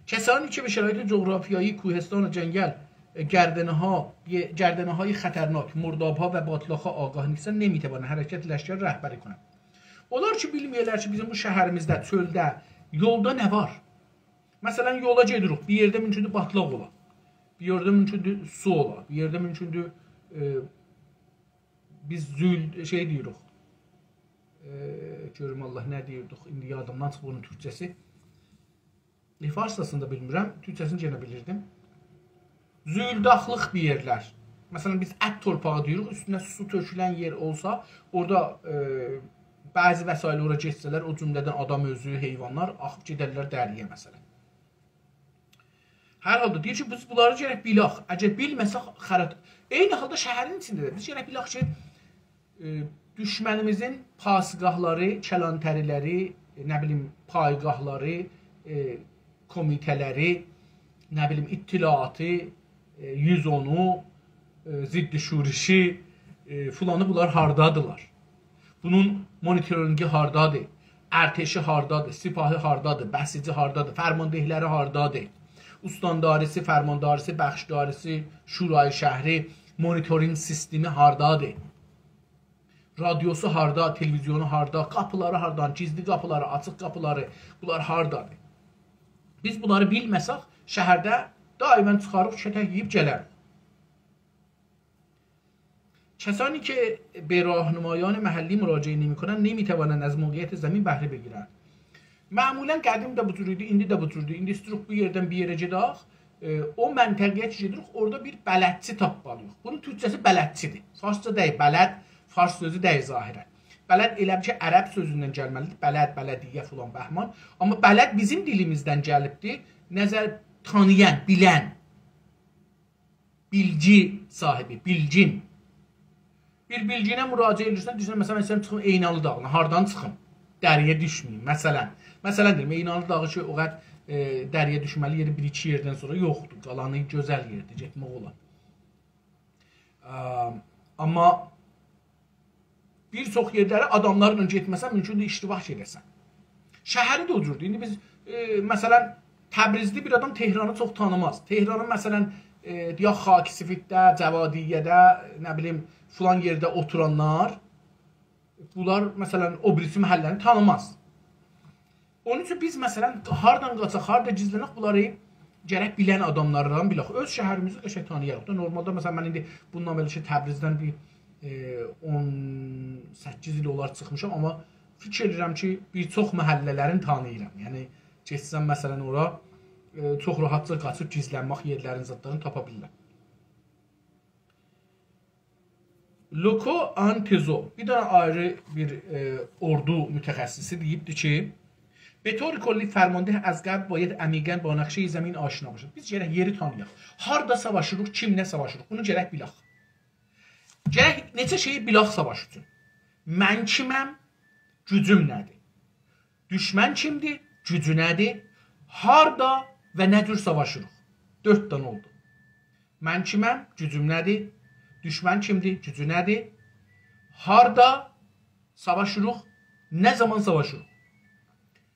کسانی که به شرایط جغرافیایی کوهستان و جنگل، ائ، گردنه‌ها، گردنه‌های خطرناک، مرداب‌ها و باتلاق‌ها آگاه نیستند، نمی‌توانند حرکت لشکر رهبری کنند. اونلار کی، بیلمیرلر کی، بیزیم بو شهریمیزده، چؤلده، یولدا نه وار؟ مثلا، یولا گئدیریک، بیر یئرده مومکوندور باتلاق اولا، بیر یئرده مومکوندور سو اولا، بیر یئرده مومکوندور، ائ، بیز زول، شئی دئییریک. ائ، گؤروم الله نه دئییردیک، ایندی یادیمدان چیخیب اونون تورکجه‌سی. ائ، فارسجاسینی دا بیلمیرم، تورکجه‌سینی یئنه بیلیردیم. زولداقلیق بیر یئرلر. مثلا، بیز ات تورپاغی دئییریک، اوستونه سو تؤکولن یئر اولسا، اورادا، ائ، بعضی وسایل اورا گئتسه‌لر، او جمله‌دن آدام اؤزو، حیوانلار آخیب گئدرلر دریه، مثلا. هر حالدا دئییر کی، بیز بونلاری گرک بیلک. اگر بیلمه‌سک، خراب. عینی حالدا شهرین ایچینده ده بیز گرک بیلک کی، ائ، دوشمنیمیزین پاسگاهلاری، کلانتری‌لری، ائ، نه بیلیم، پایگاهلاری، ائ، کمیته‌لری، نه بیلیم، اطلاعاتی، ائ، یوز اونو، ائ، ضد شورشی، ائ، فلانی، بونلار هاردادیلار؟ بونون مونیتورینگی هاردادیر؟ ارتشی هاردادیر؟ سپاهی هاردادیر؟ بسیجی هاردادیر؟ فرماندهلری هاردادیر؟ استانداری‌سی، فرمانداری‌سی، بخشداری‌سی، شورای شهری، مونیتورینگ سیستمی هاردادیر؟ رادیوسو هاردا، تلویزیونو هاردا، قاپیلاری هاردان، گیزلی قاپیلاری، آچیق قاپیلاری، بونلار هاردادیر؟ بیز بونلاری بیلمه‌سک، شهرده دائما چیخاریق، کؤتک یئییب گلریک. کسانی که به راهنمایان محلی مراجعه نمی‌کنند، نمی‌توانند از موقعیت زمین بهره بگیرند. معمولا قدیم ده بو جور ایدی، ایندی ده بو جوردور. ایندی ایستیروخ بو یئردن بیر یئره گئدک، ائ، او منطقه‌یه کی گئدیریک، اورادا بیر بلدچی تاپمالی‌ییق. بونو تورکجه‌سی بلدچی‌دیر. فارسجا دئییل، بلد، فارس سؤزو دئییل ظاهرا. بلد ائله بیل کی، عرب سؤزوندن گلمه‌لی‌دیر. بلد، بلدیه، فلان، بهمان. آمما بلد بیزیم دیلیمیزدن گلیبدیر. نظر تانییان، بیلن. بیلگی صاحیبی، بیلگین. بیر بیلگینه مراجعه ائدیرسن، دئییرسن، مثلا، من ایسته‌ییرم چیخیم عینالی داغینا، هاردان چیخیم؟ دریه دوشمه‌ییم، مثلا. مثلا دئییرم، عینالی داغی کی، او قدر، ائ، دریه دوشمه‌لی یئری بیر-ایکی یئردن سونرا یوخدور. قالانی گؤزل یئردیر، گئتمک اولار. ا، آمما بیر چوخ یئرلره آداملارلا گئتمه‌سن، مومکوندور اشتباه گئده‌سن. شهری ده او جوردور. ایندی بیز، ائ، مثلا، تبریزلی بیر آدام تهرانی چوخ تانیماز. تهرانین، مثلا، ائ، یا خاک سفیدده، جوادیه‌ده، نه بیلیم، فلان یئرده اوتورانلار، بونلار، مثلا، او بیریسی محله‌نی تانیماز. اونون اوچون بیز، مثلا، هاردان قاچاق، هاردا گیزلنک، بونلاری گرک بیلن آداملاردان بیلک. اؤز شهریمیزی قشنگ تانییاریق دا. نورمالدا، مثلا، من ایندی بوندان بئله کی، تبریزدن بیر، ائ، اون سککیز ایل اولار چیخمیشام، آمما فیکیر ائدیرم کی، بیر چوخ محله‌لرین تانیییرام. یعنی، گئتسم، مثلا، اورا، ائ، چوخ راحاتجا قاچیب گیزلنمک یئرلرین، زادلارین تاپا بیلیرم. لوکو آنتزو، بیر دنه آیری بیر، ائ، اوردو متخصصی دئییبدی کی، به طور کلی فرمانده از قبل باید عمیقا با نقشهٔ زمین آشنا باشد. بیز گرک یئری تانییاق. هاردا ساواشیریق، کیمله ساواشیریق؟ بونو گرک بیلک. گرک نئچه شئیی بیلک ساواش اوچون. من کیمم، گوجوم نه‌دیر؟ دوشمن کیمدیر؟ گوجو نه‌دیر؟ هاردا و نه جور ساواشیریق؟ دؤرد دنه اولدو. من کیمم؟ گوجوم نه‌دیر؟ دوشمن کیمدیر؟ گوجو نه‌دیر؟ هاردا ساواشیریق؟ نه زامان ساواشیریق؟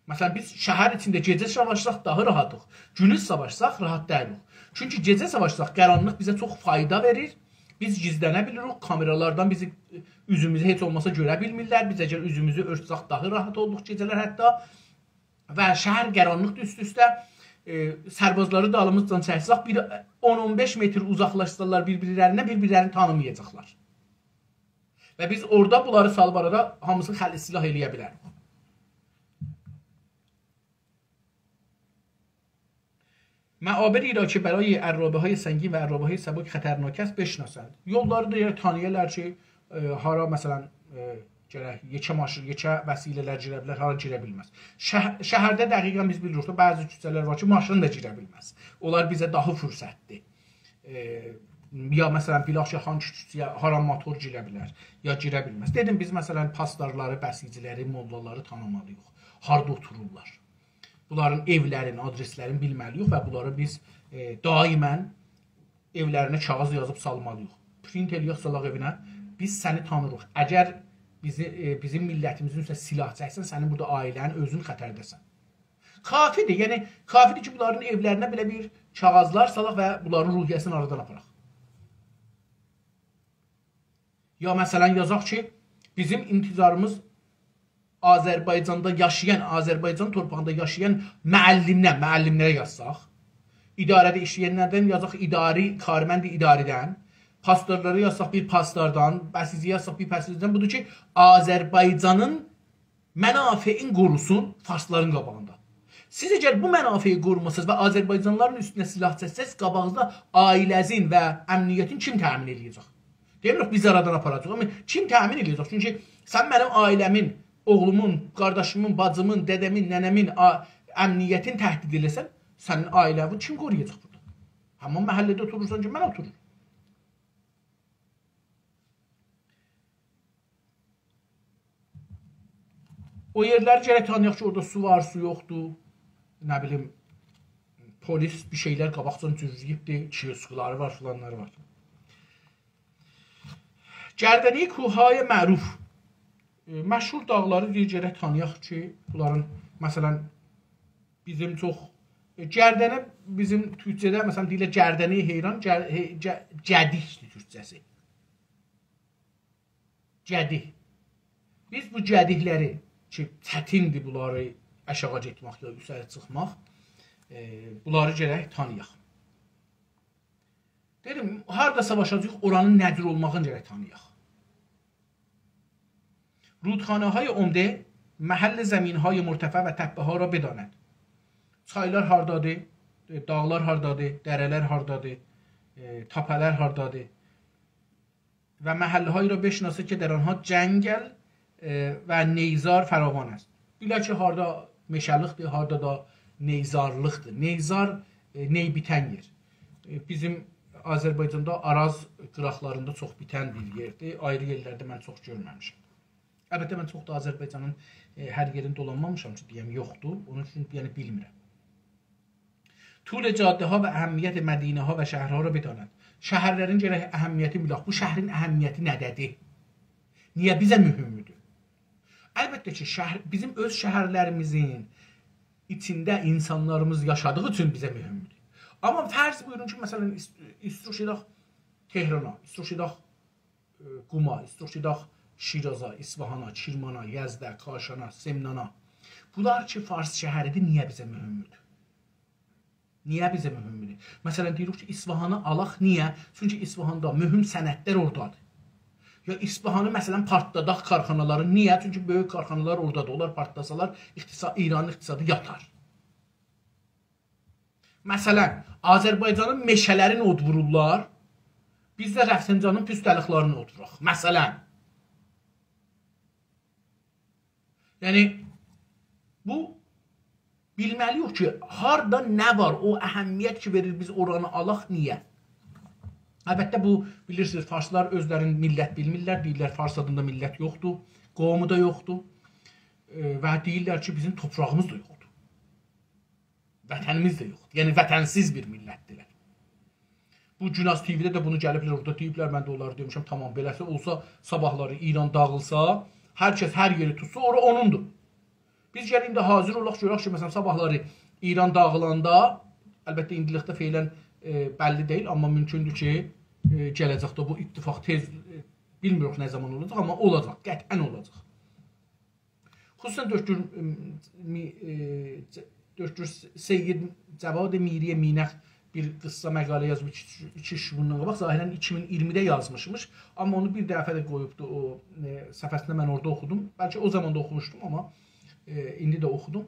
مثلا، بیز شهر ایچینده گئجه ساواشساق داها راحاتیق. گونوز ساواشساق راحات دئییلیک. چونکی گئجه ساواشساق قارانلیق بیزه چوخ فایدا وئریر. بیز گیزلنه بیلیریک، کامئرالاردان بیزی، اوزوموزو هئچ اولماسا گؤره بیلمیرلر. بیز اگر اوزوموزو اؤرتسک، داها راحت اولوروق گئجه‌لر حتی. و شهر قارانلیقدیر اوست-اوسته. ائ، سربازلاری دالیمیزجان چکسک، بیر اون اون بئش متر اوزاقلاشسالار بیر-بیرلریندن، بیر-بیرلرینی تانیمایاجاقلار. و بیز اورادا بونلاری سالیب آرادا هامیسینی خلع سلاح ائله‌یه بیلریک. معابری را که برای عرابه‌های سنگین و عرابه‌های سبک خطرناک است بشناسند. یوللاری دا ائله تانییالار کی، ائ، هارا، مثلا، ائ، گرک یئکه ماشین، یئکه وسیله‌لر گیره بیلر، هارا گیره بیلمز. شهر، شهرده دقیقا بیز بیلیریک کی، بعضی کوچه‌لر وار کی، ماشین دا گیره بیلمز. اونلار بیزه داها فرصتدیر. ائ، یا مثلا، بیلاخ کی، هانسی کوچه‌یه هارا موتور گیره بیلر، یا گیره بیلمز. دئدیم، بیز مثلا، پاسدارلاری، بسیجی‌لری، موللالاری تانیمالی‌ییق. هاردا اوتورورلار. بونلارین ائولرین، آدرسلرین بیلمه‌لی‌ییک و بونلاری بیز، ائ، دائما ائولرینه کاغیذ یازیب سالمالی‌ییق. پرینت ائله‌یک، سالاق ائوینه. بیز سنی تانیریق. اگر بیزی، ائ، بیزیم میللتیمیزین اوسته سلاح چکسن، سنین بورادا عائله‌نین، اؤزون خطرده‌سن. کافی‌دیر، یعنی کافی‌دیر کی، بونلارین ائولرینه بئله بیر کاغیذلار سالاق و بونلارین روحیه‌سینی آرادان آپاراق. یا مثلا یازاق کی، بیزیم انتظاریمیز آذربایجاندا یاشایان، آذربایجان تورپاغیندا یاشایان معلم‌لر، معلم‌لره یازساق. اداره‌ده ایشله‌ین‌لردن یازاق، اداری، کارمند اداری‌دن. پاسدارلاری یازساق بیر پاسداردان، بسیجی یازساق بیر بسیجی‌دن. بودور کی، آذربایجانین منافعین قوروسون فارسلارین قاباغیندا. سیز اگر بو منافعی قوروماساز و آذربایجانلیلارین اوستونه سلاح چکسز، قاباغینیزدا عائله‌زین و امنیتین کیم تأمین ائله‌یه‌جک؟ دئمیریک بیز آرادان آپاراجاق، آمما کیم تأمین ائله‌یه‌جک؟ چونکی سن منیم عائله‌مین، اوغلومون، قارداشیمین، باجیمین، دده‌مین، ننه‌مین آ-، امنیتین تهدید ائله‌سن، سنین عائله‌وی کیم قورویاجاق بورادا؟ همین محله‌ده اوتورورسان کی، من اوتوروم. او یئرلری گرک تانییاق کی، اورادا سو وار، سو یوخدور. نه بیلیم، پلیس بیر شئیلر قاباقجادان دوزله‌ییبدیر، کیوسکلاری وار، فلانلاری وار. گردنه‌ی کوه‌های معروف. ائ، مشهور داغلاری دئییر، گرک تانییاق کی، بونلارین، مثلا، بیزیم چوخ، ائ، گردنه بیزیم تورکجه‌ده، مثلا، دئییرلر گردنه‌ی حیران، گر-، هی-، گه-، گدیکدیر تورکجه‌سی. گدیک. بیز بو گدیکلری کی، چتیندیر بونلاری آشاغی گئتمک یا اوسته چیخماق، ائ، بونلاری گرک تانییاق. دئدیم، هاردا ساواشاجاغیق، اورانین نه جور اولماغینی گرک تانییاق. رودخانه‌های عمده، محل زمین‌های مرتفع و تپه‌ها را بداند. چایلار هاردادیر، ائ، داغلار هاردادیر، دره‌لر هاردادیر، ائ، تپه‌لر هاردادیر. و محله‌هایی را بشناسه که در آنها جنگل، اه، و نیزار فراوان است. بیله کی، هاردا مئشه‌لیکدیر، هاردا دا نیزارلیقدیر. نیزار، ائ، نی بیتن یئر. ائ، بیزیم آذربایجاندا آراز قیراقلاریندا چوخ بیتن بیر یئردیر. آیری یئرلرده من چوخ گؤرمه‌میشم. البته، من چوخ دا آذربایجانین، ائ، هر یئرینی دولانمامیشام کی، دئیم یوخدور. اونون اوچون، یعنی، بیلمیرم. طول جاده‌ها و اهمیت مدینه‌ها و شهرها را بداند. شهرلرین گرک اهمیتینی بیلک. بو شهرین اهمیتی نه‌ده‌دیر؟ نییه بیزه مهمدور؟ البته کی، شهر، بیزیم اؤز شهرلریمیزین ایچینده اینسانلاریمیز یاشادیغی اوچون بیزه مهمدور. آمما فرض بویورون کی، مثلا، ایست-، ایستیروخ گئدک تهرانا، ایستیروخ گئدک ائ، قوما، ایستیروخ گئدک شیرازا، اصفهانا، کرمانا، یزده، کاشانا، سمنانا. بونلار کی، فارس شهریدیر، نییه بیزه مهمدور؟ نییه بیزه مهمدور؟ مثلا، دئییریک کی، اصفهانی آلاق، نییه؟ چونکی اصفهاندا مهم صنعتلر اورادادیر. یا اصفهانی، مثلا، پارتلاداق کارخانالاری، نییه؟ چونکی بؤیوک کارخانالار اورادادیر، اونلار پارتلاسالار، اقتصا-، ایرانین اقتصادی یاتار. مثلا، آذربایجانین مئشه‌لرین اود وورورلار، بیز ده رفسنجانین پوسته‌لیکلرین اود ووراق. مثلا. یعنی، بو بیلمه‌لی‌ییک کی، هاردا نه وار، او اهمیت کی، وئریر بیز اورانی آلاق، نییه؟ البته، بو، بیلیرسینیز، فارسلار اؤزلرین میللت بیلمیرلر، دئییرلر، فارس آدیندا میللت یوخدور، قومو دا یوخدور. ائ، و دئییرلر کی، بیزیم توپراغیمیز دا یوخدور. وطنیمیز ده یوخدور. یعنی، وطنسیز بیر میللتدیرلر. بو گوناز تی‌وی‌ده ده بونو گلیبلر اورادا دئییبلر، من ده اونلارا دئمیشم، تامام، بئله‌سی اولسا، صاباحلاری ایران داغیلسا، هر کس هر یئری توتسا، اورا اونوندور. بیز گلیب ایندی حاضر اولاق، گؤرک کی، مثلا، صاباحلاری ایران داغیلاندا، البته، ایندیلیکده فعلا، ائ، بللی دئییل، آمما مومکوندور کی، ائ، گله‌جکده بو اتفاق تئز، ائ، بیلمیریک نه زامان اولاجاق، آمما اولاجاق، قطعاً اولاجاق. خصوصاً دکتر، ائم، می-، ائ، ج-، دکتر س-، سید جواد میری مینق بیر قیسا مقاله یازیب ایکی، ایکی اوچ گون بوندان قاباق، ظاهراً ایکی مین اییرمیده یازمیشمیش. آمما اونو بیر دفعه ده قویوبدو او، ائ، صفحه‌سینده، من اورادا اوخودوم. بلکه او زامان دا اوخوموشدوم، آمما، ائ، ایندی ده اوخودوم.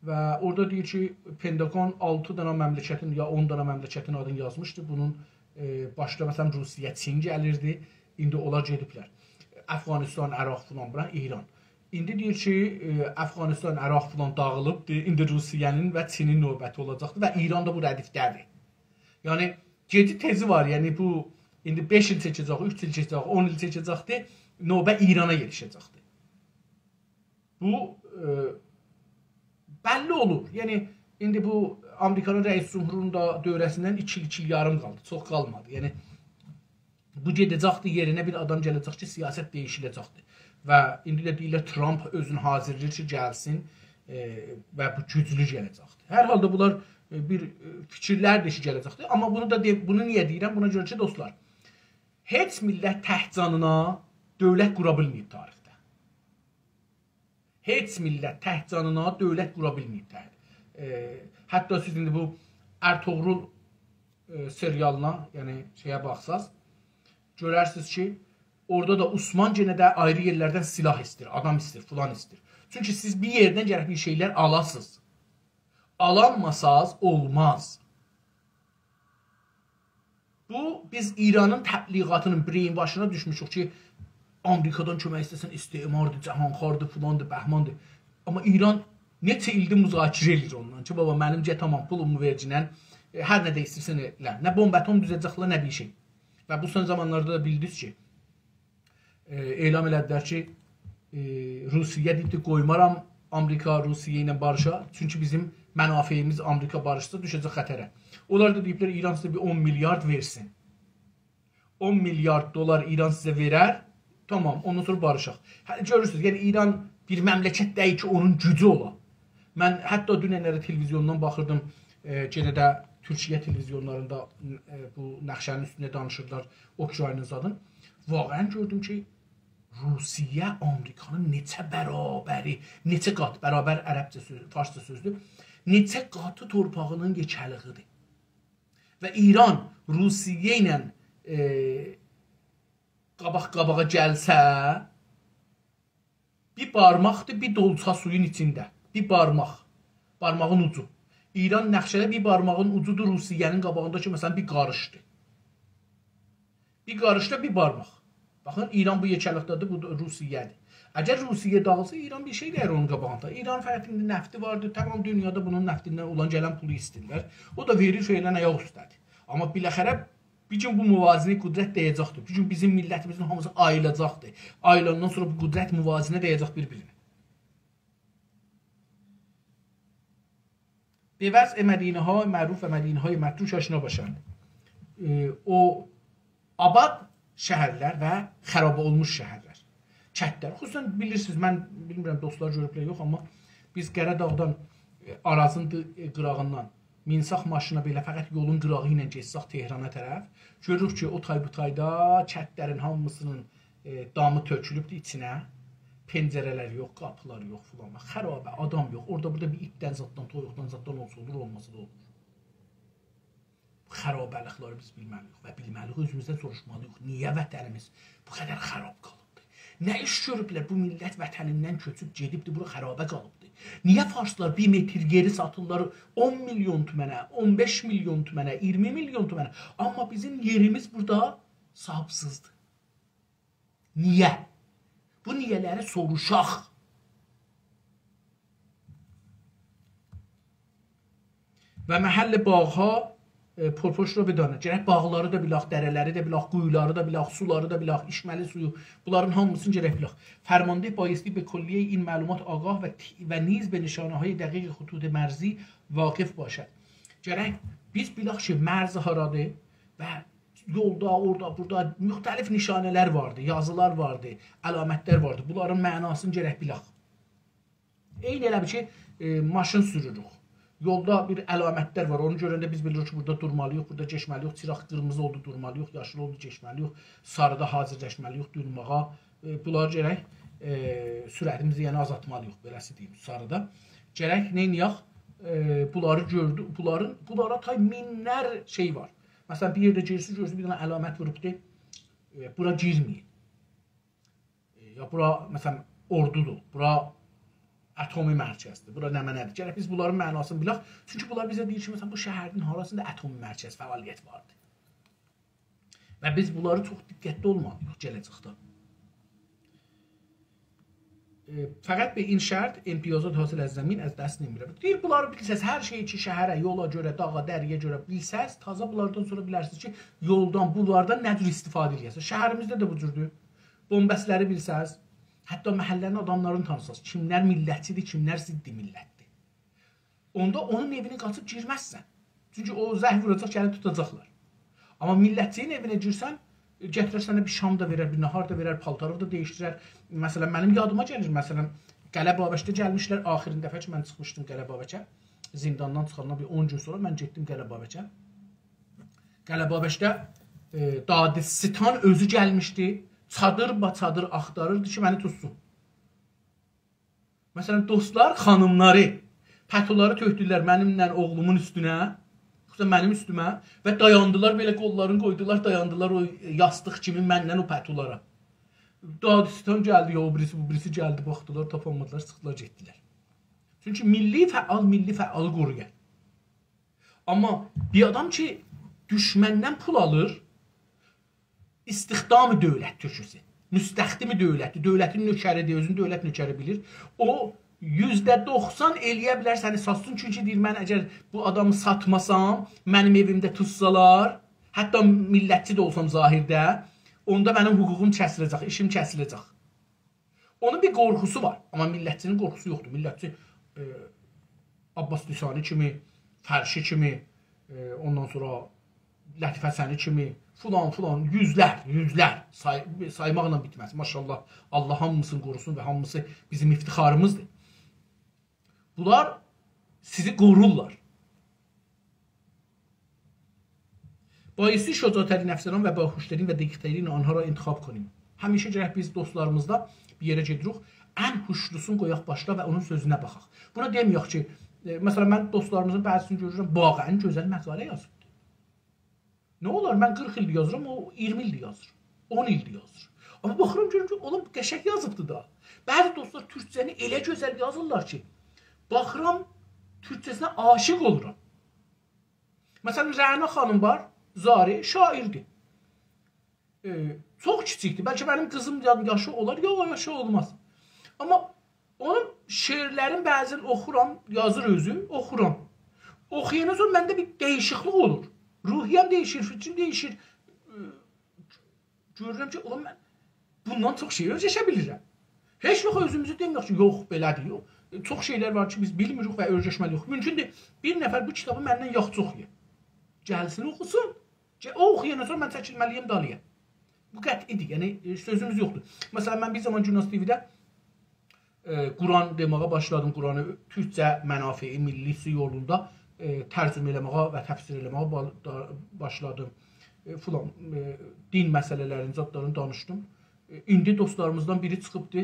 و اورادا دئییر کی، پنتاگون آلتی دانا مملکتین یا اون دانا مملکتین آدینی یازمیشدی. بونون، ائ، باشدا، مثلاً، روسیه، چین گلیردی. ایندی اونلار گئدیبلر. افغانستان، عراق فلان، بورا ایران. ایندی دئییر کی، ائ، افغانستان، عراق فلان داغیلیبدیر. ایندی روسیه‌نین و چینین نوبتی اولاجاقدیر و ایران دا بو ردیفده‌دیر. یعنی، گئجی تئزی وار. یعنی، بو ایندی بئش ایل چکه‌جک، اوچ ایل چکه‌جک، اون ایل چکه‌جکدیر. نوبه ایرانا یئتیشه‌جکدیر. بو، ائ، بللی اولور. یعنی، ایندی بو آمریکانین رئیس جمهورونون دا دوره‌سیندن ایکی ایل، ایکی ایل یاریم قالدی. چوخ قالمادی. یعنی، بو گئده‌جکدیر، یئرینه بیر آدام گله‌جک کی، سیاست دییشیله‌جکدیر. و ایندی ده دئییرلر، ترامپ اؤزونو حاضرلاییر کی، گلسین، ائ، و بو گوجلو گله‌جکدیر. هر حالدا بونلار، ائ، بیر، ائ، فیکیرلردیر کی، گله‌جکدیر. آمما بونو دا دئ-، بونو نییه دئییرم؟ بونا گؤره کی، دوستلار، هئچ میللت تک جانینا دؤولت قورا بیلمه‌ییب تاریخده. هئچ میللت تک جانینا دؤولت قورا بیلمه‌ییب. ائ، حتی سیز ایندی بو ارطغرل، ائ، سریالینا، یعنی شئیه باخساز، گؤررسینیز کی، اورادا دا عثمان یئنه ده آیری یئرلردن سلاح ایسته‌ییر، آدام ایسته‌ییر، فلان ایسته‌ییر. چونکی سیز بیر یئردن گرک بیر شئیلر آلاسینیز. آلانماساز اولماز. بو، بیز ایرانین تبلیغاتینین brainwashینا دوشموشوک کی، آمریکادان کؤمک ایسته‌سن استعماردیر، جهانخواردیر، فلاندیر، بهماندیر. آمما ایران نئچه ایلدیر مذاکره ائله‌ییر اوننان کی، بابا، منیم گئت، تامام، پولومو وئرگینن، ائ، هر نه ده ایسته‌ییرسن ائله. نه بمب اتم دوزه‌جکلر، نه بیر شئی. و بو سون زامانلاردا دا بیلدینیز کی، ائ، اعلام ائله‌دیلر کی، ائ، روسیه دئییبدی، «قویمارام آمریکا روسیه ایله باریشا، چونکی بیزیم منافعیمیز آمریکا باریشسا دوشه‌جک خطره.» اونلار دا دئییبلر، «ایران سیزه بیر اون میلیارد وئرسین. اون میلیارد دلار ایران سیزه وئرر، تامام، اوندان سونرا باریشاق.» هه، گؤرورسونوز، یعنی ایران بیر مملکت دئییل کی، اونون گوجو اولا. من حتی دوننلری تلویزیوندان باخیردیم، ائ، یئنه ده تورکیه تلویزیونلاریندا، ائ، بو نقشه‌نین اوستونده دانیشیرلار، اوکراینین زادین. واقعاً گؤردوم کی، روسیه آمریکانین نئچه برابری، نئچه قات، برابر عربجه سؤز، فارسجا سؤزدور، نئچه قاتی تورپاغینین یئکه‌لیگیدیر. و ایران روسیه ایله، ائ، قاباق-قاباغا گلسه، بیر بارماقدیر، بیر دولچا سویون ایچینده. بیر بارماق. بارماغین اوجو. ایران نقشه‌ده بیر بارماغین اوجودور روسیه‌نین قاباغیندا کی، مثلاً، بیر قاریشدیر. بیر قاریشدا بیر بارماق. باخین، ایران بو یئکه‌لیکده‌دیر، بو دا روسیه‌دیر. اگر روسیه داغیلسا، ایران بیر شئی دئییل اونون قاباغیندا. ایران فقط ایندی نفتی واردیر، تمام دونیادا بونون نفتیندن اولان گلن پولو ایسته‌ییرلر. او دا وئریر، فعلاً آیاق اوسته‌دیر. آمما بالاخره بیر گون بو موازنه قدرت دَیه‌جکدیر. بیر گون بیزیم میللتیمیزین هامیسی آییلاجاقدیر. آییلاندان سونرا بو قدرت موازنه دَیه‌جک بیر-بیرینه. به وضع مدینه‌های معروف و مدینه‌های متروک آشنا باشند. ائ، او آباد شهرلر و خراب اولموش شهرلر. کتلر. خصوصاً بیلیرسینیز، من بیلمیرم، دوستلار گؤروبلر یوخ، آمما بیز قاراداغدان، ائ، آرازین دی-، ائ، قیراغیندان مینساق ماشینا بئله فقط یولون قیراغی ایله گئتسک تهرانا طرف، گؤروروک کی، او تای بو تایدا کتلرین هامیسینین، ائ، دامی تؤکولوبدور ایچینه، پنجره‌لر یوخ، قاپیلار یوخ فلان. باخ، خرابه، آدام یوخ. اورادا بورادا بیر ایتدن زاددان، تویوقدان زاددان اولسا اولور، اولماسا دا اولور. بو خرابه‌لیکلری بیز بیلمه‌لی‌ییک و بیلمه‌لی‌ییک اؤزوموزدن سوروشمالی‌ییق. نییه وطنیمیز بو قدر خراب قالیبدی؟ نه ایش گؤروبلر؟ بو میللت وطنیندن کؤچوب گئدیبدی، بورا خرابه قالیبدی. نییه فارسلار بیر متر یئری ساتیرلار اون میلیون تومنه، اون بئش میلیون تومنه، اییرمی میلیون تومنه؟ آمما بیزیم یئریمیز بورادا صاحیبسیزدیر. نییه؟ بو نییه‌لری سوروشاق. و محل باغ‌ها، ائ، پرپشت را بدانند. گرک باغلاری دا بیلک، دره‌لری ده بیلک، قویولاری دا بیلک، سولاری دا بیلک، ایچمه‌لی سویو، بونلارین هامیسینی گرک بیلک. فرمانده بایستی به کلیهٔ این معلومات آگاه و تی-، و نیز به نشانه‌های دقیق خطوط مرزی واقف باشد. گرک بیز بیلک کی، مرز هارادیر و یولدا، اورادا، بورادا مختلف نشانه‌لر واردی، یازیلار واردی، علامتلر واردی. بونلارین معناسینی گرک بیلک. عینی ائله بیل کی، ائ، ماشین سوروروک. یولدا بیر علامت‌لر وار. اونو گؤرنده بیز بیلیریک کی، بورادا دورمالی‌ییق، بورادا کئچمه‌لی‌ییک، چیراغ قیرمیزی اولدو، دورمالی‌ییق، یاشیل اولدو، کئچمه‌لی‌ییک، ساریدا حاضرلاشمالی‌ییق دورماغا. ائ، بونلاری گرک، ائ، سرعتیمیزی، یعنی، آزالتمالی‌ییق، بئله‌سی دئییم، ساریدا. گرک نئینیه‌ک؟ ائ، بونلاری گؤردو، بونلارین، بونلارا تای مینلر شئی وار. مثلا، بیر یئرده گئدیرسیز، گؤرورسوز، بیر دنه علامت ووروبدور، ائ، بورا گیرمه‌یین. ائ، یا بورا، مثلا، اوردودور، بورا اتمی مرکزدیر، بورا نمنه‌دیر. گرک بیز بونلارین معناسینی بیلک. چونکی بونلار بیزه دئییر کی، مثلا، بو شهرین هاراسیندا اتمی مرکز فعالیت واردیر. و بیز بونلاری چوخ دقتلی اولمالی‌ییق گله‌جکده. ائ، فقط به این شرط امتیازات حاصل از زمین از دست نمی‌رود. دئییر، بونلاری بیلسز، هر شئی کی، شهره، یولا گؤره، داغا، دره‌یه گؤره بیلسز، تازا بونلاردان سونرا بیلرسینیز کی، یولدان، بونلاردان نه جور استفاده ائله‌یه‌سینیز. شهریمیزده ده بو جوردور. بن‌بست‌لری بیلسز، حتی محله‌نین آداملارینی تانیساز، کیملر میللتچی‌دیر، کیملر ضد میللت‌دیر. اوندا اونون ائوینه قاچیب گیرمزسن. چونکی او زنگ ووراجاق، گلیب توتاجاقلار. آمما میللتچی‌نین ائوینه گیرسن، گتیرر سنه بیر شام دا وئرر، بیر ناهار دا وئرر، پالتاری دا دییشدیرر. مثلا، منیم یادیما گلیر، مثلا، قلعه بابکده گلمیشلر، آخرین دفعه کی، من چیخمیشدیم قلعه بابکه. زینداندان چیخاندان بیر اون گون سونرا من گئتدیم قلعه بابکه. قلعه بابکده، ائ، دادستان اؤزو گلمیشدی، چادیر با چادیر آختاریردی کی، منی توتسون. مثلا، دوستلار خانیملاری، پتولاری تؤکدولر منیمله اوغلومون اوستونه، خصوصا منیم اوستومه و دایاندیلار، بئله قوللارینی قویدولار، دایاندیلار او یاستیق کیمی منن او پتولارا. دادستان گلدی، یا او بیریسی، بو بیریسی گلدی، باخدیلار، تاپانمادیلار، چیخدیلار، گئتدیلر. چونکی میللی فعال، میللی فعالی قورویار. آمما بیر آدام کی، دوشمندن پول آلیر، استخدام دولت تورکوسو، مستخدم دولتی، دولتین نؤکری‌دیر، اؤزونو دولت نؤکری بیلیر. او، یوزده دوخسان ائلیه بیلر سنی ساتسین، چونکی دئییر، من اگر بو آدامی ساتماسام، منیم ائویمده توتسالار، حتی میللتچی ده اولسام ظاهرده، اوندا منیم حقوقوم کسیله‌جک، ایشیم کسیله‌جک. اونون بیر قورخوسو وار. آمما میللتچی‌نین قورخوسو یوخدور. میللتچی، ائ، عباس لسانی کیمی، فرشی کیمی، ائ، اوندان سونرا لطیف حسنی کیمی، فلان، فلان، یوزلر، یوزلر. سای-، سایماقلا بیتمز. ماشاءالله، الله هامیسینی قوروسون و هامیسی بیزیم افتخاریمیزدیر. بونلار سیزی قورورلار. بایستی شجاع‌ترین افسران و باهوش‌ترین و دقیق‌ترین آنها را انتخاب کنیم. همیشه گرک بیز دوستلاریمیزدا بیر یئره گئدیریک، ان هوشلوسونو قویاق باشدا و اونون سؤزونه باخاق. بونا دئمه‌یک کی، ائ، مثلا، من دوستلاریمیزین بعضیسینی گؤرورم، واقعا گؤزل مقاله یازیبدیر. نه اولار، من قیرخ ایلدیر یازیرام، او اییرمی ایلدیر یازیر، اون ایلدیر یازیر. آمما باخیرام، گؤرورم کی، اولان قشنگ یازیبدیر دا. بعضی دوستلار تورکجه‌نی ائله گؤزل یازیرلار کی، باخیرام، تورکجه‌سینه عاشیق اولورام. مثلا، رعنا خانیم وار، زاری، شاعردیر. ائ، چوخ کیچیکدیر. بلکه منیم قیزیم یا-، یاشی اولار، یوخ، یاشی اولماز. آمما اونون شعرلرین بعضاً اوخورام، یازیر اؤزو، اوخورام. اوخویاندان سونرا منده بیر دییشیکلیک اولور. روحیه‌م دییشیر، فیکریم دییشیر. ائ، گؤرورم کی، اولان، من بوندان چوخ شئی اؤیرشه بیلیرم. هئچ واخت اؤزوموزو دئمیریک کی، یوخ، بئله‌دیر، یوخ. چوخ شئیلر وار کی، بیز بیلمیریک و اؤیرشمه‌لی‌ییک. مومکوندور، بیر نفر بو کیتابی مندن یاخشی اوخویا. گلسین، اوخوسون. کی، او اوخویاندان سونرا من چکیلمه‌لی‌یم دالییا. بو قطعی‌دیر، یعنی، ائ، سؤزوموز یوخدور. مثلا، من بیر زامان گوناز تی‌وی‌ده، ائ، قرآن دئمه‌یه باشلادیم، قرآنی تورکجه منافع ملی‌سی یولوندا، ائ، ترجمه ائله‌مه‌یه و تفسیر ائله‌مه‌یه با-، دا-، باشلادیم. ائ، فلان، ائ، دین مسئله‌لرینی، زادلارینی دانیشدیم. ائ، ایندی دوستلاریمیزدان بیری چیخیبدی.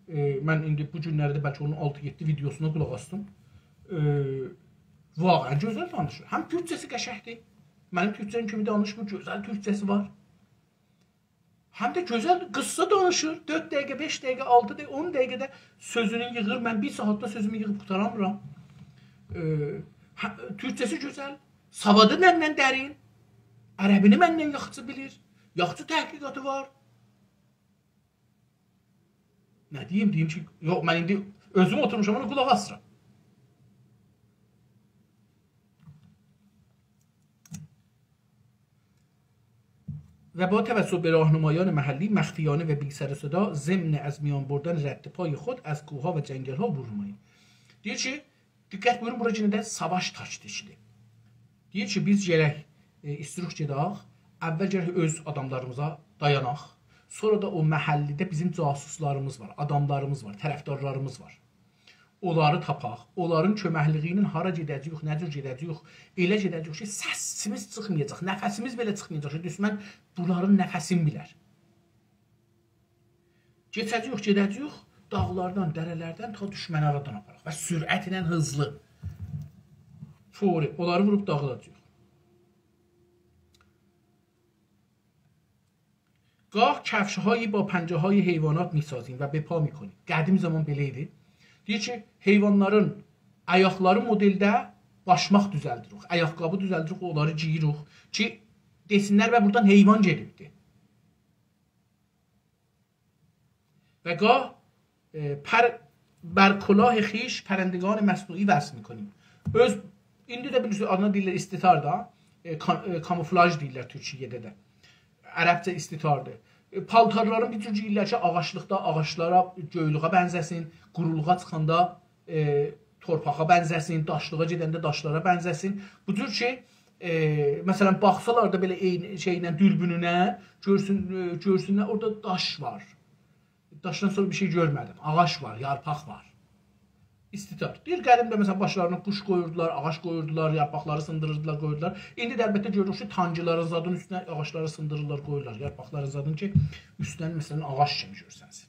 ائ، من ایندی بو گونلرده بلکه اونون آلتی-یئددی ویدئوسونا قولاق آسدیم. ائ، واقعاً گؤزل دانیشیر. هم تورکجه‌سی قشنگدیر. منیم تورکجه‌م کیمی دانیشمیر، گؤزل تورکجه‌سی وار. هم ده گؤزل، قیسسا دانیشیر. دؤرد دقیقه، بئش دقیقه، آلتی دقیقه، اون دقیقه‌ده سؤزونو ییغیر. من بیر ساعاتدا سؤزومو ییغیب قوتارامیرام. ائ، هه، تورکجه‌سی گؤزل، سوادی مندن درین، عربینی مندن یاخشی بیلیر، یاخشی تحقیقاتی وار. نه دئییم، دئییم کی، یوخ، من ایندی اؤزوم اوتورموشام، اونا قولاق آسیرام. و با توسل به راهنمایان محلی مخفیانه و بی سر و صدا ضمن از میان بردن رد پای خود از کوه‌ها و جنگل‌ها عبور نماییم. دئییر کی، دقت بویورون، بورا یئنه ده ساواش تاکتیکی‌دیر. دئییر کی، بیز گرک، ائ، ایستیروخ گئدک، اول گرک اؤز آداملاریمیزا دایاناق. سونرا دا او محله‌ده بیزیم جاسوسلاریمیز وار، آداملاریمیز وار، طرفدارلاریمیز وار. اونلاری تاپاق، اونلارین کؤمکلیگی ایله هارا گئده‌جه‌ییک، نه جور گئده‌جه‌ییک، ائله گئده‌جه‌ییک کی، سسیمیز چیخمایاجاق، نفسیمیز بئله چیخمایاجاق کی، دوشمن بونلارین نفسینی بیلر. کئچه‌جه‌ییک، گئده‌جه‌ییک داغلاردان، دره‌لردن تا دوشمنی آرادان آپاراق و سرعتله، هیزلی، فوری اونلاری ووروب داغیداجاغیق. گاه کفش‌هایی با پنجه‌های حیوانات می‌سازیم و به پا می‌کنیم. قدیم زامان بئله ایدی. دئییر کی، حیوانلارین آیاقلاری مدلده باشماق دوزلدیریک، آیاق‌قابی دوزلدیریک، اونلاری گئییریک کی، دئسینلر: «به، بورادان حیوان گئدیبدی.» و گاه، ائ، پر بر کلاه خویش پرندگان مصنوعی وصل می‌کنیم. اؤز، ایندی ده بیلیرسینیز، آدینا دئییرلر استتار دا، ائ، کا-، ائ، کاموفلاژ دئییرلر تورکیه‌ده ده. عربجه استتاردیر. ائ، پالتارلارین بیر جور گئییرلر کی، آغاجلیقدا آغاجلارا، گؤیلوغا بنزه‌سین، قورولوغا چیخاندا، ائ، تورپاغا بنزه‌سین، داشلیغا گئدنده داشلارا بنزه‌سین. بو جور کی، ائ، مثلا، باخسالار دا بئله عینی شئیله، دوربینونه، گؤرسون، ائ، گؤرسونلر، اورادا داش وار. داشدان سونرا بیر شئی گؤرمه‌دیم. آغاج وار، یارپاق وار. استتار. دئییر، قدیمده، مثلا، باشلارینا قوش قویوردولار، آغاج قویوردولار، یارپاقلاری سیندیریردیلار، قویوردولار. ایندی ده البته گؤروروک کی، تانکلارین زادین اوستونه آغاجلاری سیندیریرلار، قویورلار. یارپاقلارین زادین کی، اوستدن، مثلا، آغاج کیمی گؤرسنسین.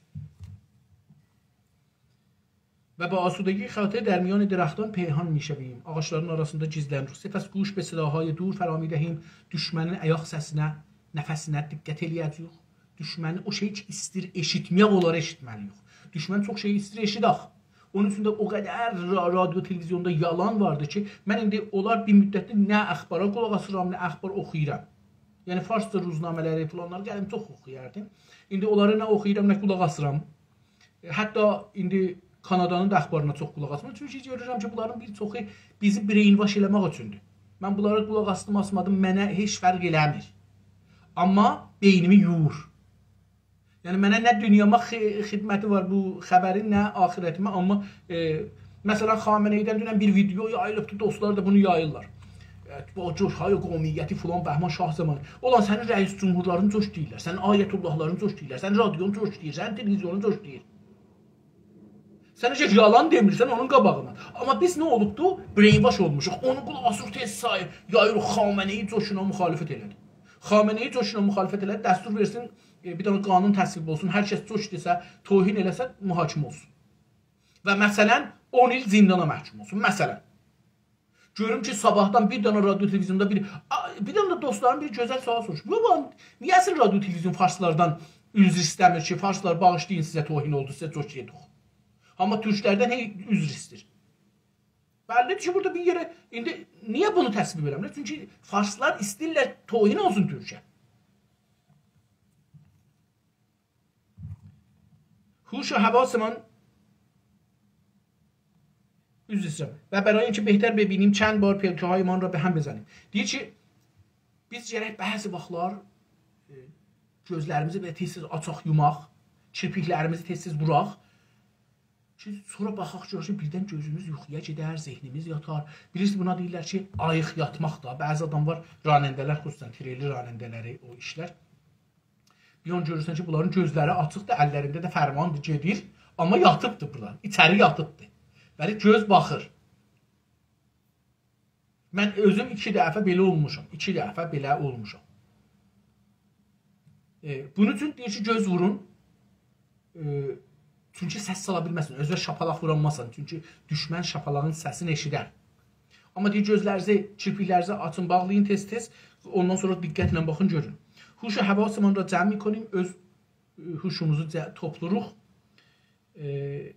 و به آسودگی خاطر در میان درختان پنهان می‌شویم. آغاجلارین آراسیندا گیزلنیریک. سپس گوش به صداهای دور فرا می‌دهیم. دوشمنین آیاق سسینه، نفسینه دقت ائله‌یه‌جه‌ییک. دوشمنین او شئیی کی، ایستیر ائشیتمه‌یک، اونلاری ائشیتمه‌لی‌ییک. دوشمن چوخ شئیی ایستیر ائشیدک. اونون اوچون ده او قدر را-، رادیو، تلویزیوندا یالان واردی کی، من ایندی اونلار بیر مدتدیر نه اخبارا قولاق آسیرام، نه اخبار اوخویورام. یعنی، فارسجا روزنامه‌لری، فلانلاری قدیم چوخ اوخویاردیم. ایندی اونلاری نه اوخویورام، نه قولاق آسیرام. حتی ایندی کانادانین دا اخبارینا چوخ قولاق آسمیرام. چونکی گؤرورم کی، بونلارین بیر چوخو بیزی brainwash ائله‌مک اوچوندور. من بونلارا قولاق آسدیم، آسمادیم، منه هئچ فرق ائله‌میر. آمما بئینیمی یویور. یعنی، منه نه دونیاما خی-، خدمتی وار بو خبرین، نه آخرتیمه. آمما، ائ، مثلا، خامنه‌ای‌دن دونن بیر ویدئو یاییلیبدی، دوستلار دا بونو یاییرلار. ائ، او جوش‌های قومیتی فلان، بهمان شاه زامانی. اولان، سنین رئیس جمهورلارین جوش دئییرلر، سنین آیت‌الله‌لارین جوش دئییرلر، سنین رادیون جوش دئییر، سنین تلویزیونون جوش دئییر. سن هئچ یالان دئمیرسن اونون قاباغینا. آمما بیز نه اولوبدو؟ Brainwash اولموشوق. اونو قولاق آسیریق، تئز ساییر، یاییریق. خامنه‌ای جوشونان مخالفت ائله‌دی. خامنه‌ای جوشونان مخالفت ائله‌دی، دستور وئرسین، ائ، بیر دنه قانون تصویب اولسون، هر کس جوش دئسه، توهین ائله‌سه، محاکمه اولسون. و مثلا، اون ایل زیندانا محکوم اولسون. مثلا. گؤروم کی، صاباحدان بیر دنه رادیو، تلویزیوندا بیر، آ، بیر دنه ده دوستلارین بیری گؤزل سؤال سوروشوب: «بابا، نییه اصلا رادیو، تلویزیون فارسلاردان عذر ایسته‌میر کی، فارسلار، باغیشلایین، سیزه توهین اولدو، سیزه جوش دئدیک؟ آمما تورکلردن هئی عذر ایسته‌ییر.» بللی‌دیر کی، بورادا بیر یئره، ایندی نییه بونو تصویب ائله‌میرلر؟ چونکی فارسلار ایسته‌ییرلر توهین اولسون تورکه. هوش و حواسمان، عذر ایسته‌ییرم. و برای اینکه بهتر ببینیم، چند بار پلکه‌هایمان را به هم بزنیم. دئییر کی، بیز گرک بعضی واختلار، ائ، گؤزلریمیزی بئله تئز-تئز آچاق، یوماق، کیرپیکلریمیزی تئز-تئز ووراق کی، سونرا باخاق، گؤرک کی، بیردن گؤزوموز یوخویا گئدر، ذهنیمیز یاتار. بیلیرسینیز، بونا دئییرلر کی، آییق یاتماق دا. بعضی آدام وار، راننده‌لر، خصوصا تریلی راننده‌لری، او ایشلر. بیر آن گؤرورسن کی، بونلارین گؤزلری آچیقدیر، اللرینده ده فرماندیر، گئدیر، آمما یاتیبدیر بونلار، ایچری یاتیبدیر. بلی، گؤز باخیر. من اؤزوم ایکی دفعه بئله اولموشام، ایکی دفعه بئله اولموشام. ائ، بونون اوچون دئییر کی، گؤز وورون، ائ، چونکی سس سالا بیلمزسن، اؤزونه شاپالاق وورانمازسان، چونکی دوشمن شاپالاغین سسینی ائشیدر. آمما دئییر، گؤزلرینیزی، کیرپیکلرینیزی آچین، باغلایین تئز-تئز، اوندان سونرا دقتله باخین، گؤرون. هوش و حواسمان را جمع می‌کنیم، اؤز، ائ، هوشوموزو جه-، توپلوروق. ائ،